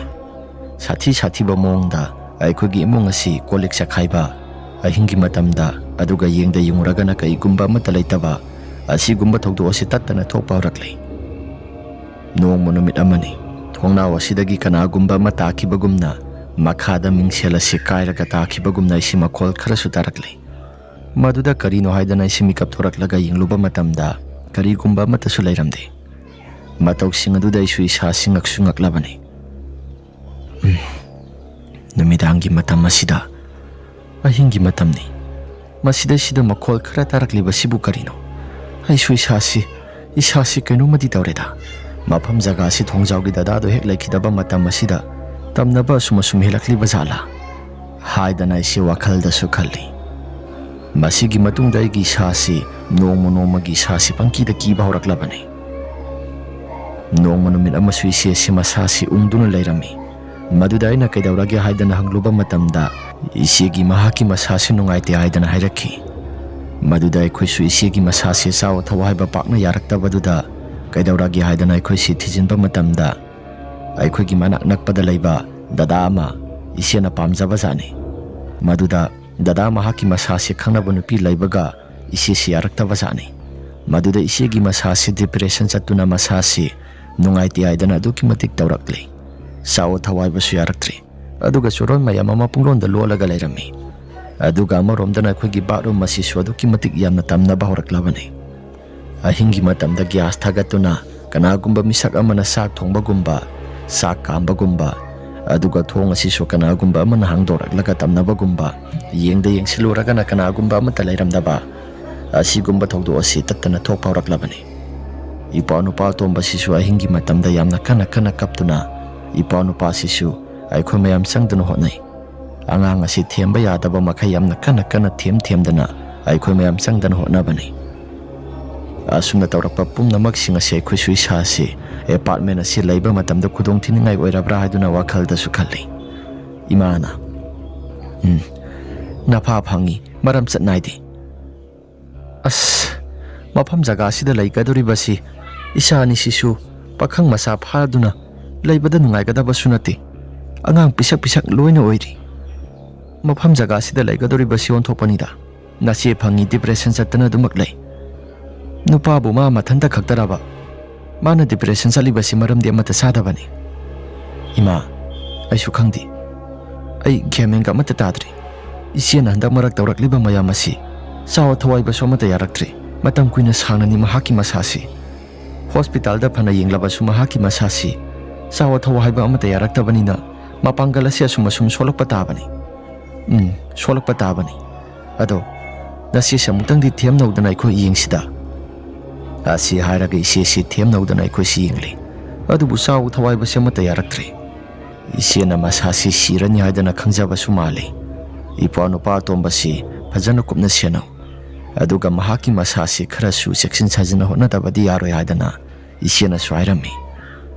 ꯁꯥꯊꯤ ꯁꯥꯊꯤꯕ ꯃꯑꯣꯡꯗ ꯑꯩꯈꯣꯏꯒꯤ ꯏꯃꯨꯡ ꯑꯁꯤ ꯀꯣꯜ ꯂꯤꯛ ꯆꯈꯥꯏꯕ, ꯑꯍꯤꯡꯒꯤ ꯃꯇꯝꯗ, ꯑꯗꯨꯒ ꯌꯦꯡꯗ ꯌꯦꯡꯉꯨꯔꯒꯅ ꯀꯩꯒꯨꯝꯕ ꯑꯃꯠꯇ ꯂꯩꯇꯕ, ꯑꯁꯤꯒꯨꯝꯕ ꯊꯧꯗꯣꯛ ꯑꯁꯤ ꯇꯠꯇꯅ ꯊꯣꯛꯄ ꯍꯧꯔꯛꯂꯤ꯫ ꯅꯣꯡꯃ ꯅꯨꯃꯤꯠ ꯑꯃꯅꯤ, ꯊꯣꯡꯅꯥꯎ ꯑꯁꯤꯗꯒꯤ ꯀꯅꯥꯒꯨꯝꯕ ꯑꯃ ꯇꯥꯈꯤꯕꯒꯨꯝꯅ, ꯃꯈꯥꯗ ꯃꯤꯡꯁꯦꯜ ꯑꯁꯤ ꯀꯥꯏꯔꯒ ꯇꯥꯈꯤꯕꯒꯨꯝꯅ ꯑꯩꯁꯤ ꯃꯈꯣꯜ ꯈꯔꯁꯨ ꯇꯥꯔꯛꯂꯤ꯫ ꯃꯗꯨꯗ ꯀꯔꯤꯅꯣ ꯍꯥꯏꯗꯅ ꯑꯩꯁꯤ ꯃꯤꯀꯞ ꯊꯣꯔꯛꯂꯒ ꯌꯦꯡꯂꯨꯕ ꯃꯇꯝꯗ ꯀꯔꯤꯒꯨꯝꯕ ꯑꯃꯠꯇꯁꯨ ꯂꯩꯔꯝꯗꯦ꯫ ꯃꯇꯧꯁꯤꯡ ꯑꯗꯨꯗ ꯑꯩꯁꯨ ꯏꯁꯥꯁꯤ ꯉꯛꯁꯨ ꯉꯛꯂꯕꯅꯤ꯫ ꯎꯝ꯫ ꯅꯨꯃꯤꯗꯥꯡꯒꯤ ꯃꯇꯝ ꯑꯁꯤꯗ ꯑꯍꯤꯡꯒꯤ ꯃꯇꯝꯅꯤ꯫ ꯃꯁꯤꯗꯩꯁꯤꯗ ꯃꯈꯣꯜ ꯈꯔ ꯇꯥꯔꯛꯂꯤꯕꯁꯤꯕꯨ ꯀꯔꯤꯅꯣ? ꯑꯩꯁꯨ ꯏꯁꯥꯁꯤ, ꯏꯁꯥꯁꯤ ꯀꯩꯅꯣꯝꯃꯗꯤ ꯇꯧꯔꯦꯗ꯫ ꯃꯐꯝ ꯖꯒꯥ ꯑꯁꯤ ꯊꯣꯡꯖꯥꯎꯒꯤ ꯗꯗꯥꯗꯣ ꯍꯦꯛ ꯂꯩꯈꯤꯗꯕ ꯃꯇꯝ ꯑꯁꯤꯗ ꯇꯝꯅꯕ ꯑꯁꯨꯝ ꯑꯁꯨꯝ ꯍꯦꯜꯂꯛꯂꯤꯕ ꯖꯥꯠꯂꯥ ꯍꯥꯏꯗꯅ ꯑꯩꯁꯦ ꯋꯥꯈꯜꯗꯁꯨ ꯈꯜꯂꯤ꯫ ꯃꯁꯤꯒꯤ ꯃꯇꯨꯡꯗ ꯑꯩꯒꯤ ꯏꯁꯥꯁꯤ ꯅꯣꯡꯃ ꯅꯣꯡꯃꯒꯤ ꯏꯁꯥꯁꯤ ꯄꯪꯀꯤꯗ ꯀꯤꯕ ꯍꯧꯔꯛꯂꯕꯅꯤ꯫ ꯅꯣꯡꯃ ꯅꯨꯃꯤꯠ ꯑꯃꯁꯨ ꯏꯆꯦꯁꯤ ꯃꯁꯥꯁꯤ ꯎꯪꯗꯨꯅ ꯂꯩꯔꯝꯃꯤ꯫ ꯃꯗꯨꯗ ꯑꯩꯅ ꯀꯩꯗꯧꯔꯒꯦ ꯍꯥꯏꯗꯅ ꯍꯪꯂꯨꯕ ꯃꯇꯝꯗ, ꯏꯆꯦꯒꯤ ꯃꯍꯥꯛꯀꯤ ꯃꯁꯥꯁꯤ ꯅꯨꯡꯉꯥꯏꯇꯦ ꯍꯥꯏꯗꯅ ꯍꯥꯏꯔꯛꯈꯤ꯫ ꯃꯗꯨꯗ ꯑꯩꯈꯣꯏꯁꯨ ꯏꯆꯦꯒꯤ ꯃꯁꯥꯁꯤ ꯆꯥꯎ ꯊꯧ ꯍꯥꯏꯕ ꯄꯥꯛꯅ ꯌꯥꯔꯛꯇꯕꯗꯨꯗ, ꯀꯩꯗꯧꯔꯒꯦ ꯍꯥꯏꯗꯅ ꯑꯩꯈꯣꯏꯁꯤ ꯊꯤꯖꯤꯟꯕ ꯃꯇꯝꯗ, ꯑꯩꯈꯣꯏꯒꯤ ꯃꯅꯥꯛ ꯅꯛꯄꯗ ꯂꯩꯕ ꯗꯗꯥ ꯑꯃ ꯏꯆꯦꯅ ꯄꯥꯝꯖꯕ ꯖꯥꯠꯅꯤ꯫ ꯃꯗꯨꯗ ꯗꯗꯥ ꯃꯍꯥꯛꯀꯤ ꯃꯁꯥꯁꯤ ꯈꯪꯅꯕ ꯅꯨꯄꯤ ꯂꯩꯕꯒ ꯏꯆꯦꯁꯤ ꯌꯥꯔꯛꯇꯕ ꯖꯥꯠꯅꯤ꯫ ꯃꯗꯨꯗ ꯏꯆꯦꯒꯤ ꯃꯁꯥꯁꯤ ꯗꯤꯄ꯭ꯔꯦꯁꯟ ꯆꯠꯇꯨꯅ ꯃꯁꯥꯁꯤ ꯅꯨꯡꯉꯥꯏꯇꯦ ꯍꯥꯏꯗꯅ ꯑꯗꯨꯛꯀꯤ ꯃꯇꯤꯛ ꯇꯧꯔꯛꯂꯤ꯫ ꯆꯥꯎ ꯊꯧ ꯍꯥꯏꯕꯁꯨ ꯌꯥꯔꯛꯇ꯭ꯔꯤ꯫ ꯑꯗꯨꯒ ꯆꯣꯔꯣꯟ ꯃꯌꯥꯝ ꯑꯃ ꯄꯨꯡꯂꯣꯟꯗ ꯂꯣꯜꯂꯒ ꯂꯩꯔꯝꯃꯤ꯫ ꯑꯗꯨꯒ ꯑꯃꯔꯣꯝꯗꯅ ꯑꯩꯈꯣꯏꯒꯤ ꯕꯥꯠꯔꯨꯝ ꯑꯁꯤꯁꯨ ꯑꯗꯨꯛꯀꯤ ꯃꯇꯤꯛ ꯌꯥꯝꯅ ꯇꯝꯅꯕ ꯍꯧꯔꯛꯂꯕꯅꯤ꯫ ꯑꯍꯤꯡꯒꯤ ꯃꯇꯝꯗ ꯒ꯭ꯌꯥꯁ ꯊꯥꯒꯠꯇꯨꯅ ꯀꯅꯥꯒꯨꯝꯕ ꯃꯤꯁꯛ ꯑꯃꯅ ꯆꯥꯛ ꯊꯣꯡꯕꯒꯨꯝꯕ, ꯆꯥꯛ ꯀꯥꯝꯕꯒꯨꯝꯕ, ꯑꯗꯨꯒ ꯊꯣꯡ ꯑꯁꯤꯁꯨ ꯀꯅꯥꯒꯨꯝꯕ ꯑꯃꯅ ꯍꯥꯡꯗꯣꯔꯛꯂꯒ ꯇꯝꯅꯕꯒꯨꯝꯕ, ꯌꯦꯡꯗ ꯌꯦꯡꯁꯤꯜꯂꯨꯔꯒꯅ ꯀꯅꯥꯒꯨꯝꯕ ꯑꯃꯠꯇ ꯂꯩꯔꯝꯗꯕ, ꯑꯁꯤꯒꯨꯝꯕ ꯊꯧꯗꯣꯛ ꯑꯁꯤ ꯇꯠꯇꯅ ꯊꯣꯛꯄ ꯍꯧꯔꯛꯂꯕꯅꯤ꯫ ꯏꯄ꯭ꯋꯥ ꯅꯨꯄꯥ ꯑꯇꯣꯝꯕꯁꯤꯁꯨ ꯑꯍꯤꯡꯒꯤ ꯃꯇꯝꯗ ꯌꯥꯝꯅ ꯀꯟꯅ ꯀꯟꯅ ꯀꯞꯇꯨꯅ ꯏꯄ꯭ꯋꯥ ꯅꯨꯄꯥꯁꯤꯁꯨ ꯑꯩꯈꯣꯏ ꯃꯌꯥꯝ ꯆꯪꯗꯨꯅ ꯍꯣꯠꯅꯩ꯫ ꯑꯉꯥꯡ ꯑꯁꯤ ꯊꯦꯝꯕ ꯌꯥꯗꯕ ꯃꯈꯩ ꯌꯥꯝꯅ ꯀꯟꯅ ꯀꯟꯅ ꯊꯦꯝ ꯊꯦꯝꯗꯅ ꯑꯩꯈꯣꯏ ꯃꯌꯥꯝ ꯆꯪꯗꯅ ꯍꯣꯠꯅꯕꯅꯤ꯫ ꯑꯁꯨꯝꯅ ꯇꯧꯔꯛꯄ ꯄꯨꯝꯅꯃꯛꯁꯤꯡ ꯑꯁꯤ ꯑꯩꯈꯣꯏꯁꯨ ꯏꯁꯥꯁꯤ ꯑꯦꯄꯥꯔꯠꯃꯦꯟ ꯑꯁꯤ ꯂꯩꯕ ꯃꯇꯝꯗ ꯈꯨꯗꯣꯡ ꯊꯤꯅꯤꯡꯉꯥꯏ ꯑꯣꯏꯔꯕ꯭ꯔꯥ ꯍꯥꯏꯗꯨꯅ ꯋꯥꯈꯜꯗꯁꯨ ꯈꯜꯂꯤ꯫ ꯏꯃꯥꯅ, "ꯎꯝ, ꯅꯐꯥ ꯐꯪꯉꯤ, ꯃꯔꯝ ꯆꯠ ꯅꯥꯏꯗꯦ꯫ ꯑꯁ, ꯃꯐꯝ ꯖꯒꯥ ꯑꯁꯤꯗ ꯂꯩꯒꯗꯧꯔꯤꯕꯁꯤ ꯏꯆꯥ ꯑꯅꯤꯁꯤꯁꯨ ꯄꯥꯈꯪ ꯃꯆꯥ ꯐꯥꯗꯨꯅ ꯂꯩꯕꯗ ꯅꯨꯡꯉꯥꯏꯒꯗꯕꯁꯨ ꯅꯠꯇꯦ꯫ ꯑꯉꯥꯡ ꯄꯤꯁꯛ ꯄꯤꯁꯛ ꯂꯣꯏꯅ ꯑꯣꯏꯔꯤ꯫ ꯃꯐꯝ ꯖꯒꯥ ꯑꯁꯤꯗ ꯂꯩꯒꯗꯧꯔꯤꯕꯁꯤ ꯑꯣꯟꯊꯣꯛꯄꯅꯤꯗ꯫ ꯅꯆꯦ ꯐꯪꯉꯤ ꯗꯤꯄ꯭ꯔꯦꯁꯟ ꯆꯠꯇꯅ ꯑꯗꯨꯃꯛ ꯂꯩ꯫ ꯅꯨꯄꯥꯕꯨ ꯃꯥ ꯃꯊꯟꯇ ꯈꯛꯇꯔꯕ ꯃꯥꯅ ꯗꯤꯄ꯭ꯔꯦꯁꯟ ꯆꯠꯂꯤꯕꯁꯤ? ꯃꯔꯝꯗꯤ ꯑꯃꯠꯇ ꯆꯥꯗꯕꯅꯤ꯫ ꯏꯃꯥ, ꯑꯩꯁꯨ ꯈꯪꯗꯦ꯫ ꯑꯩ ꯒ꯭ꯌꯥꯟ ꯃꯦꯟꯒ ꯑꯃꯠꯇ ꯇꯥꯗ꯭ꯔꯤ꯫ ꯏꯆꯦꯅ ꯍꯟꯗꯛ ꯃꯔꯛ ꯇꯧꯔꯛꯂꯤꯕ ꯃꯌꯥꯝ ꯑꯁꯤ ꯆꯥꯎ ꯊꯧ ꯍꯥꯏꯕꯁꯨ ꯑꯃꯠꯇ ꯌꯥꯔꯛꯇ꯭ꯔꯤ꯫ ꯃꯇꯝ ꯀꯨꯏꯅ ꯁꯥꯡꯅꯅꯤ ꯃꯍꯥꯛꯀꯤ ꯃꯁꯥꯁꯤ꯫ ꯍꯣꯁꯄꯤꯇꯥꯜꯗ ꯐꯅ ꯌꯦꯡꯂꯕꯁꯨ ꯃꯍꯥꯛꯀꯤ ꯃꯁꯥꯁꯤ ꯆꯥꯎ ꯊꯧ ꯍꯥꯏꯕ ꯑꯃꯠꯇ ꯌꯥꯔꯛꯇꯕꯅꯤꯅ ꯃꯄꯥꯡꯒꯜ ꯑꯁꯤ ꯑꯁꯨꯝ ꯑꯁꯨꯝ ꯁꯣꯜꯂꯛꯄ ꯇꯥꯕꯅꯤ꯫ ꯎꯝ, ꯁꯣꯜꯂꯛꯄ ꯇꯥꯕꯅꯤ꯫ ꯑꯗꯣ, ꯅꯆꯦꯁꯦ ꯑꯃꯨꯛꯇꯪꯗꯤ ꯊꯦꯝꯅꯧꯗꯅ ꯑꯩꯈꯣꯏ ꯌꯦꯡꯁꯤꯗ꯫" ꯑꯁꯤ ꯍꯥꯏꯔꯒ ꯏꯆꯦꯁꯤ ꯊꯦꯝꯅꯧꯗꯅ ꯑꯩꯈꯣꯏꯁꯤ ꯌꯦꯡꯂꯤ꯫ ꯑꯗꯨꯕꯨ ꯆꯥꯎ ꯊꯋꯥꯏꯕꯁꯤ ꯑꯃꯠꯇ ꯌꯥꯔꯛꯇ꯭ꯔꯦ꯫ ꯏꯆꯦꯅ ꯃꯁꯥꯁꯤ ꯁꯤꯔꯅꯤ ꯍꯥꯏꯗꯅ ꯈꯪꯖꯕꯁꯨ ꯃꯥꯜꯂꯤ꯫ ꯏꯄ꯭ꯋꯥ ꯅꯨꯄꯥ ꯑꯇꯣꯝꯕꯁꯤ ꯐꯖꯅ ꯀꯨꯞꯅ ꯁꯦꯟꯅꯧ꯫ ꯑꯗꯨꯒ ꯃꯍꯥꯛꯀꯤ ꯃꯁꯥꯁꯤ ꯈꯔꯁꯨ ꯆꯦꯛꯁꯤꯟ ꯁꯥꯖꯤꯟꯅ ꯍꯣꯠꯅꯗꯕꯗꯤ ꯌꯥꯔꯣꯏ ꯍꯥꯏꯗꯅ ꯏꯆꯦꯅꯁꯨ ꯍꯥꯏꯔꯝꯃꯤ꯫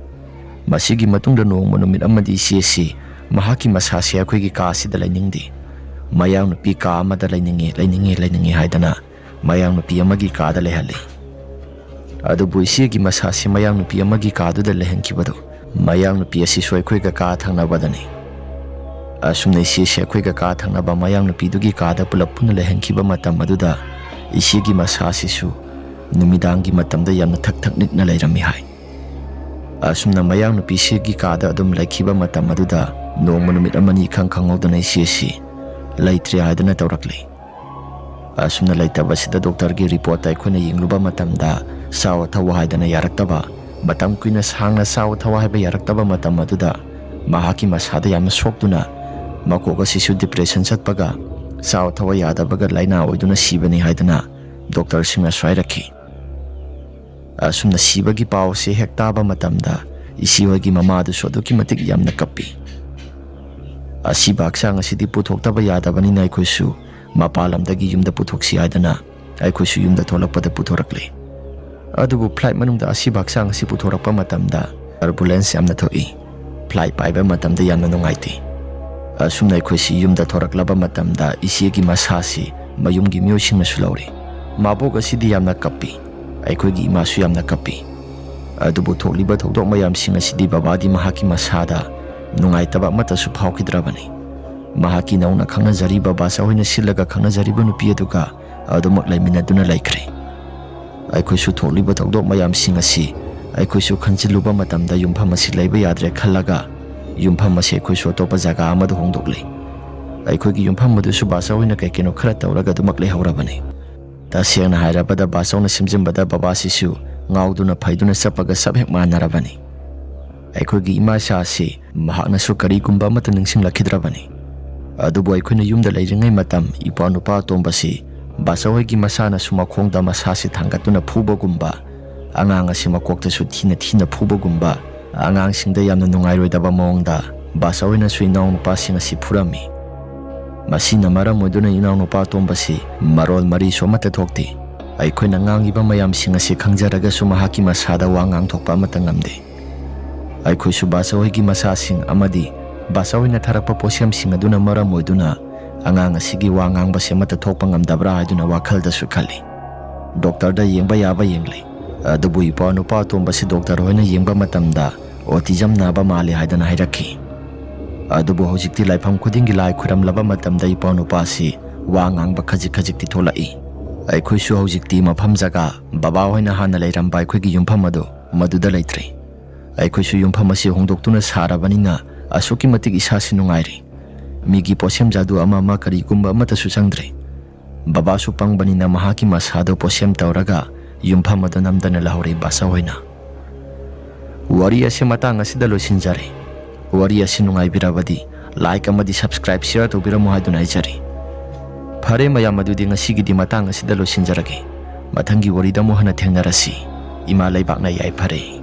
ꯃꯁꯤꯒꯤ ꯃꯇꯨꯡꯗ ꯅꯣꯡꯃ ꯅꯨꯃꯤꯠ ꯑꯃꯗꯤ ꯏꯆꯦꯁꯤ ꯃꯍꯥꯛꯀꯤ ꯃꯁꯥꯁꯤ ꯑꯩꯈꯣꯏꯒꯤ ꯀꯥ ꯑꯁꯤꯗ ꯂꯩꯅꯤꯡꯗꯦ, ꯃꯌꯥꯡ ꯅꯨꯄꯤ ꯀꯥ ꯑꯃꯗ ꯂꯩꯅꯤꯡꯉꯤ, ꯂꯩꯅꯤꯡꯉꯤ, ꯂꯩꯅꯤꯡꯉꯤ ꯍꯥꯏꯗꯅ ꯃꯌꯥꯡ ꯅꯨꯄꯤ ꯑꯃꯒꯤ ꯀꯥꯗ ꯂꯩꯍꯜꯂꯤ꯫ ꯑꯗꯨꯕꯨ ꯏꯆꯦꯒꯤ ꯃꯁꯥꯁꯤ ꯃꯌꯥꯡ ꯅꯨꯄꯤ ꯑꯃꯒꯤ ꯀꯥꯗꯨꯗ ꯂꯩꯍꯟꯈꯤꯕꯗꯨ ꯃꯌꯥꯡ ꯅꯨꯄꯤ ꯑꯁꯤꯁꯨ ꯑꯩꯈꯣꯏꯒ ꯀꯥ ꯊꯪꯅꯕꯗꯅꯤ꯫ ꯑꯁꯨꯝꯅ ꯏꯆꯦꯁꯤ ꯑꯩꯈꯣꯏꯒ ꯀꯥ ꯊꯪꯅꯕ ꯃꯌꯥꯡ ꯅꯨꯄꯤꯗꯨꯒꯤ ꯀꯥꯗ ꯄꯨꯂꯞ ꯄꯨꯟꯅ ꯂꯩꯍꯟꯈꯤꯕ ꯃꯇꯝ ꯑꯗꯨꯗ ꯏꯆꯦꯒꯤ ꯃꯁꯥꯁꯤꯁꯨ ꯅꯨꯃꯤꯗꯥꯡꯒꯤ ꯃꯇꯝꯗ ꯌꯥꯝꯅ ꯊꯛ ꯊꯛ ꯅꯤꯛꯅ ꯂꯩꯔꯝꯃꯤ ꯍꯥꯏ꯫ ꯑꯁꯨꯝꯅ ꯃꯌꯥꯡ ꯅꯨꯄꯤꯁꯤꯒꯤ ꯀꯥꯗ ꯑꯗꯨꯝ ꯂꯩꯈꯤꯕ ꯃꯇꯝ ꯑꯗꯨꯗ ꯅꯣꯡꯃ ꯅꯨꯃꯤꯠ ꯑꯃꯅꯤ ꯏꯈꯪ ꯈꯪꯍꯧꯗꯅ ꯏꯆꯦꯁꯤ ꯂꯩꯇ꯭ꯔꯦ ꯍꯥꯏꯗꯅ ꯇꯧꯔꯛꯂꯤ꯫ ꯑꯁꯨꯝꯅ ꯂꯩꯇꯕꯁꯤꯗ ꯗꯣꯛꯇꯔꯒꯤ ꯔꯤꯄꯣꯔꯠꯇ ꯑꯩꯈꯣꯏꯅ ꯌꯦꯡꯂꯨꯕ ꯃꯇꯝꯗ ꯆꯥꯎ ꯊꯛꯎ ꯍꯥꯏꯗꯅ ꯌꯥꯔꯛꯇꯕ, ꯃꯇꯝ ꯀꯨꯏꯅ ꯁꯥꯡꯅ ꯆꯥꯎ ꯊꯛꯎ ꯍꯥꯏꯕ ꯌꯥꯔꯛꯇꯕ ꯃꯇꯝ ꯑꯗꯨꯗ ꯃꯍꯥꯛꯀꯤ ꯃꯁꯥꯗ ꯌꯥꯝꯅ ꯁꯣꯛꯇꯨꯅ ꯃꯀꯣꯛ ꯑꯁꯤꯁꯨ ꯗꯤꯄ꯭ꯔꯦꯁꯟ ꯆꯠꯄꯒ ꯆꯥꯎ ꯊꯛꯎ ꯌꯥꯗꯕꯒ ꯂꯥꯏꯅꯥ ꯑꯣꯏꯗꯨꯅ ꯁꯤꯕꯅꯤ ꯍꯥꯏꯗꯅ ꯗꯣꯛꯇꯔꯁꯤꯡꯅꯁꯨ ꯍꯥꯏꯔꯛꯈꯤ꯫ ꯑꯁꯨꯝꯅ ꯁꯤꯕꯒꯤ ꯄꯥꯎꯁꯦ ꯍꯦꯛ ꯇꯥꯕ ꯃꯇꯝꯗ ꯏꯆꯦ ꯍꯣꯏꯒꯤ ꯃꯃꯥꯗꯨꯁꯨ ꯑꯗꯨꯛꯀꯤ ꯃꯇꯤꯛ ꯌꯥꯝꯅ ꯀꯞꯄꯤ꯫ ꯑꯁꯤꯕ ꯍꯛꯆꯥꯡ ꯑꯁꯤꯗꯤ ꯄꯨꯊꯣꯛꯇꯕ ꯌꯥꯗꯕꯅꯤꯅ ꯑꯩꯈꯣꯏꯁꯨ ꯃꯄꯥꯟ ꯂꯝꯗꯒꯤ ꯌꯨꯝꯗ ꯄꯨꯊꯣꯛꯁꯤ ꯍꯥꯏꯗꯅ ꯑꯩꯈꯣꯏꯁꯨ ꯌꯨꯝꯗ ꯊꯣꯛꯂꯛꯄꯗ ꯄꯨꯊꯣꯔꯛꯂꯦ꯫ ꯑꯗꯨꯕꯨ ꯐ꯭ꯂꯥꯏꯠ ꯃꯅꯨꯡꯗ ꯑꯁꯤꯕ ꯍꯛꯆꯥꯡ ꯑꯁꯤ ꯄꯨꯊꯣꯔꯛꯄ ꯃꯇꯝꯗ ꯇꯔꯕꯨꯂꯦꯟꯁ ꯌꯥꯝꯅ ꯊꯣꯛꯏ꯫ ꯐ꯭ꯂꯥꯏꯠ ꯄꯥꯏꯕ ꯃꯇꯝꯗ ꯌꯥꯝꯅ ꯅꯨꯡꯉꯥꯏꯇꯦ꯫ ꯑꯁꯨꯝꯅ ꯑꯩꯈꯣꯏꯁꯤ ꯌꯨꯝꯗ ꯊꯣꯔꯛꯂꯕ ꯃꯇꯝꯗ ꯏꯆꯦꯒꯤ ꯃꯁꯥꯁꯤ ꯃꯌꯨꯝꯒꯤ ꯃꯤꯑꯣꯏꯁꯤꯡꯅꯁꯨ ꯂꯧꯔꯦ꯫ ꯃꯕꯣꯛ ꯑꯁꯤꯗꯤ ꯌꯥꯝꯅ ꯀꯞꯄꯤ꯫ ꯑꯩꯈꯣꯏꯒꯤ ꯏꯃꯥꯁꯨ ꯌꯥꯝꯅ ꯀꯞꯄꯤ꯫ ꯑꯗꯨꯕꯨ ꯊꯣꯛꯂꯤꯕ ꯊꯧꯗꯣꯛ ꯃꯌꯥꯝꯁꯤꯡ ꯑꯁꯤꯗꯤ ꯕꯕꯥꯗꯤ ꯃꯍꯥꯛꯀꯤ ꯃꯁꯥꯗ ꯅꯨꯡꯉꯥꯏꯇꯕ ꯑꯃꯠꯇꯁꯨ ꯐꯥꯎꯈꯤꯗ꯭ꯔꯕꯅꯤ꯫ ꯃꯍꯥꯛꯀꯤ ꯅꯧꯅ ꯈꯪꯅꯖꯔꯤꯕ ꯕꯥꯆꯧ ꯍꯣꯏꯅ ꯁꯤꯜꯂꯒ ꯈꯪꯅꯖꯔꯤꯕ ꯅꯨꯄꯤ ꯑꯗꯨꯒ ꯑꯗꯨꯃꯛ ꯂꯩꯃꯤꯟꯅꯗꯨꯅ ꯂꯩꯈ꯭ꯔꯦ꯫ ꯑꯩꯈꯣꯏꯁꯨ ꯊꯣꯛꯂꯤꯕ ꯊꯧꯗꯣꯛ ꯃꯌꯥꯝꯁꯤꯡ ꯑꯁꯤ ꯑꯩꯈꯣꯏꯁꯨ ꯈꯟꯖꯤꯜꯂꯨꯕ ꯃꯇꯝꯗ ꯌꯨꯝꯐꯝ ꯑꯁꯤ ꯂꯩꯕ ꯌꯥꯗ꯭ꯔꯦ ꯈꯜꯂꯒ ꯌꯨꯝꯐꯝ ꯑꯁꯤ ꯑꯩꯈꯣꯏꯁꯨ ꯑꯇꯣꯞꯄ ꯖꯒꯥ ꯑꯃꯗ ꯍꯣꯡꯗꯣꯛꯂꯦ꯫ ꯑꯩꯈꯣꯏꯒꯤ ꯌꯨꯝꯐꯝ ꯑꯗꯨꯁꯨ ꯕꯥꯆꯧ ꯍꯣꯏꯅ ꯀꯩ ꯀꯩꯅꯣ ꯈꯔ ꯇꯧꯔꯒ ꯑꯗꯨꯃꯛ ꯂꯩꯍꯧꯔꯕꯅꯤ꯫ ꯇꯁꯦꯡꯅ ꯍꯥꯏꯔꯕꯗ ꯕꯥꯆꯧꯅ ꯁꯦꯝꯖꯤꯟꯕꯗ ꯕꯕꯥꯁꯤꯁꯨ ꯉꯥꯎꯗꯨꯅ ꯐꯩꯗꯨꯅ ꯆꯞꯄꯒ ꯆꯞ ꯍꯦꯛ ꯃꯥꯟꯅꯔꯕꯅꯤ꯫ ꯑꯩꯈꯣꯏꯒꯤ ꯏꯃꯥ ꯏꯆꯥ ꯑꯁꯤ ꯃꯍꯥꯛꯅꯁꯨ ꯀꯔꯤꯒꯨꯝꯕ ꯑꯃꯠꯇ ꯅꯤꯡꯁꯤꯡꯂꯛꯈꯤꯗ꯭ꯔꯕꯅꯤ꯫ ꯑꯗꯨꯕꯨ ꯑꯩꯈꯣꯏꯅ ꯌꯨꯝꯗ ꯂꯩꯔꯤꯉꯩ ꯃꯇꯝ ꯏꯄ꯭ꯋꯥ ꯅꯨꯄꯥ ꯑꯇꯣꯝꯕꯁꯤ ꯕꯥꯆꯧ ꯍꯣꯏꯒꯤ ꯃꯁꯥꯅꯁꯨ ꯃꯈꯣꯡꯗ ꯃꯁꯥꯁꯤ ꯊꯥꯡꯒꯠꯇꯨꯅ ꯐꯨꯕꯒꯨꯝꯕ, ꯑꯉꯥꯡ ꯑꯁꯤ ꯃꯀꯣꯛꯇꯁꯨ ꯊꯤꯅ ꯊꯤꯅ ꯐꯨꯕꯒꯨꯝꯕ, ꯑꯉꯥꯡꯁꯤꯡꯗ ꯌꯥꯝꯅ ꯅꯨꯡꯉꯥꯏꯔꯣꯏꯗꯕ ꯃꯑꯣꯡꯗ ꯕꯥꯆꯧ ꯍꯣꯏꯅꯁꯨ ꯏꯅꯥꯎꯅꯨꯄꯥꯁꯤꯡ ꯑꯁꯤ ꯐꯨꯔꯝꯃꯤ꯫ ꯃꯁꯤꯅ ꯃꯔꯝ ꯑꯣꯏꯗꯨꯅ ꯏꯅꯥꯎꯅꯨꯄꯥ ꯑꯇꯣꯝꯕꯁꯤ ꯃꯔꯣꯜ ꯃꯔꯤꯁꯨ ꯑꯃꯠꯇ ꯊꯣꯛꯇꯦ꯫ ꯑꯩꯈꯣꯏꯅ ꯉꯥꯡꯂꯤꯕ ꯃꯌꯥꯝꯁꯤꯡ ꯑꯁꯤ ꯈꯪꯖꯔꯒꯁꯨ ꯃꯍꯥꯛꯀꯤ ꯃꯁꯥꯗ ꯋꯥ ꯉꯥꯡꯊꯣꯛꯄ ꯑꯃꯠꯇ ꯉꯝꯗꯦ꯫ ꯑꯩꯈꯣꯏꯁꯨ ꯕꯥꯆꯧ ꯍꯣꯏꯒꯤ ꯃꯆꯥꯁꯤꯡ ꯑꯃꯗꯤ ꯕꯥꯆꯧ ꯍꯣꯏꯅ ꯊꯥꯔꯛꯄ ꯄꯣꯠꯁꯦꯝꯁꯤꯡ ꯑꯗꯨꯅ ꯃꯔꯝ ꯑꯣꯏꯗꯨꯅ ꯑꯉꯥꯡ ꯑꯁꯤꯒꯤ ꯋꯥ ꯉꯥꯡꯕꯁꯦ ꯑꯃꯠꯇ ꯊꯣꯛꯄ ꯉꯝꯗꯕ꯭ꯔꯥ ꯍꯥꯏꯗꯨꯅ ꯋꯥꯈꯜꯗꯁꯨ ꯈꯜꯂꯤ꯫ ꯗꯣꯛꯇꯔꯗ ꯌꯦꯡꯕ ꯌꯥꯕ ꯌꯦꯡꯂꯦ꯫ ꯑꯗꯨꯕꯨ ꯏꯄ꯭ꯋꯥ ꯅꯨꯄꯥ ꯑꯇꯣꯝꯕꯁꯤ ꯗꯣꯛꯇꯔ ꯍꯣꯏꯅ ꯌꯦꯡꯕ ꯃꯇꯝꯗ ꯑꯣꯇꯤꯖꯝ ꯅꯥꯕ ꯃꯥꯜꯂꯦ ꯍꯥꯏꯗꯅ ꯍꯥꯏꯔꯛꯈꯤ꯫ ꯑꯗꯨꯕꯨ ꯍꯧꯖꯤꯛꯇꯤ ꯂꯥꯏꯐꯝ ꯈꯨꯗꯤꯡꯒꯤ ꯂꯥꯏ ꯈꯨꯔꯝꯂꯕ ꯃꯇꯝꯗ ꯏꯄ꯭ꯋꯥ ꯅꯨꯄꯥꯁꯤ ꯋꯥ ꯉꯥꯡꯕ ꯈꯖꯤꯛ ꯈꯖꯤꯛꯇꯤ ꯊꯣꯛꯂꯛꯏ꯫ ꯑꯩꯈꯣꯏꯁꯨ ꯍꯧꯖꯤꯛꯇꯤ ꯃꯐꯝ ꯖꯒꯥ ꯕꯕꯥ ꯍꯣꯏꯅ ꯍꯥꯟꯅ ꯂꯩꯔꯝꯕ ꯑꯩꯈꯣꯏꯒꯤ ꯌꯨꯝꯐꯝ ꯑꯗꯨ ꯃꯗꯨꯗ ꯂꯩꯇ꯭ꯔꯦ꯫ ꯑꯩꯈꯣꯏꯁꯨ ꯌꯨꯝꯐꯝ ꯑꯁꯤ ꯍꯣꯡꯗꯣꯛꯇꯨꯅ ꯁꯥꯔꯕꯅꯤꯅ ꯑꯁꯨꯛꯀꯤ ꯃꯇꯤꯛ ꯏꯁꯥꯁꯤ ꯅꯨꯡꯉꯥꯏꯔꯦ꯫ ꯃꯤꯒꯤ ꯄꯣꯠꯁꯦꯝ ꯖꯥꯗꯨ ꯑꯃ ꯑꯃ ꯀꯔꯤꯒꯨꯝꯕ ꯑꯃꯠꯇꯁꯨ ꯆꯪꯗ꯭ꯔꯦ꯫ ꯕꯕꯥꯁꯨ ꯄꯪꯕꯅꯤꯅ ꯃꯍꯥꯛꯀꯤ ꯃꯁꯥꯗꯣ ꯄꯣꯠꯁꯦꯝ ꯇꯧꯔꯒ ꯌꯨꯝꯐꯝ ꯑꯗꯨ ꯅꯝꯗꯅ ꯂꯧꯍꯧꯔꯦ ꯕꯥꯆꯧ ꯍꯣꯏꯅ꯫ ꯋꯥꯔꯤ ꯑꯁꯤ ꯃꯇꯥꯡ ꯑꯁꯤꯗ ꯂꯣꯏꯁꯤꯟꯖꯔꯦ꯫ ꯋꯥꯔꯤ ꯑꯁꯤ ꯅꯨꯡꯉꯥꯏꯕꯤꯔꯕꯗꯤ like ꯑꯃꯗꯤ subscribe, share ꯇꯧꯕꯤꯔꯝꯃꯨ ꯍꯥꯏꯗꯨꯅ ꯍꯥꯏꯖꯔꯤ꯫ ꯐꯔꯦ ꯃꯌꯥꯝ, ꯑꯗꯨꯗꯤ ꯉꯁꯤꯒꯤꯗꯤ ꯃꯇꯥꯡ ꯑꯁꯤꯗ ꯂꯣꯏꯁꯤꯟꯖꯔꯒꯦ꯫ ꯃꯊꯪꯒꯤ ꯋꯥꯔꯤꯗ ꯑꯃꯨꯛ ꯍꯟꯅ ꯊꯦꯡꯅꯔꯁꯤ꯫ ꯏꯃꯥ ꯂꯩꯕꯥꯛꯅ ꯌꯥꯏꯐꯔꯦ꯫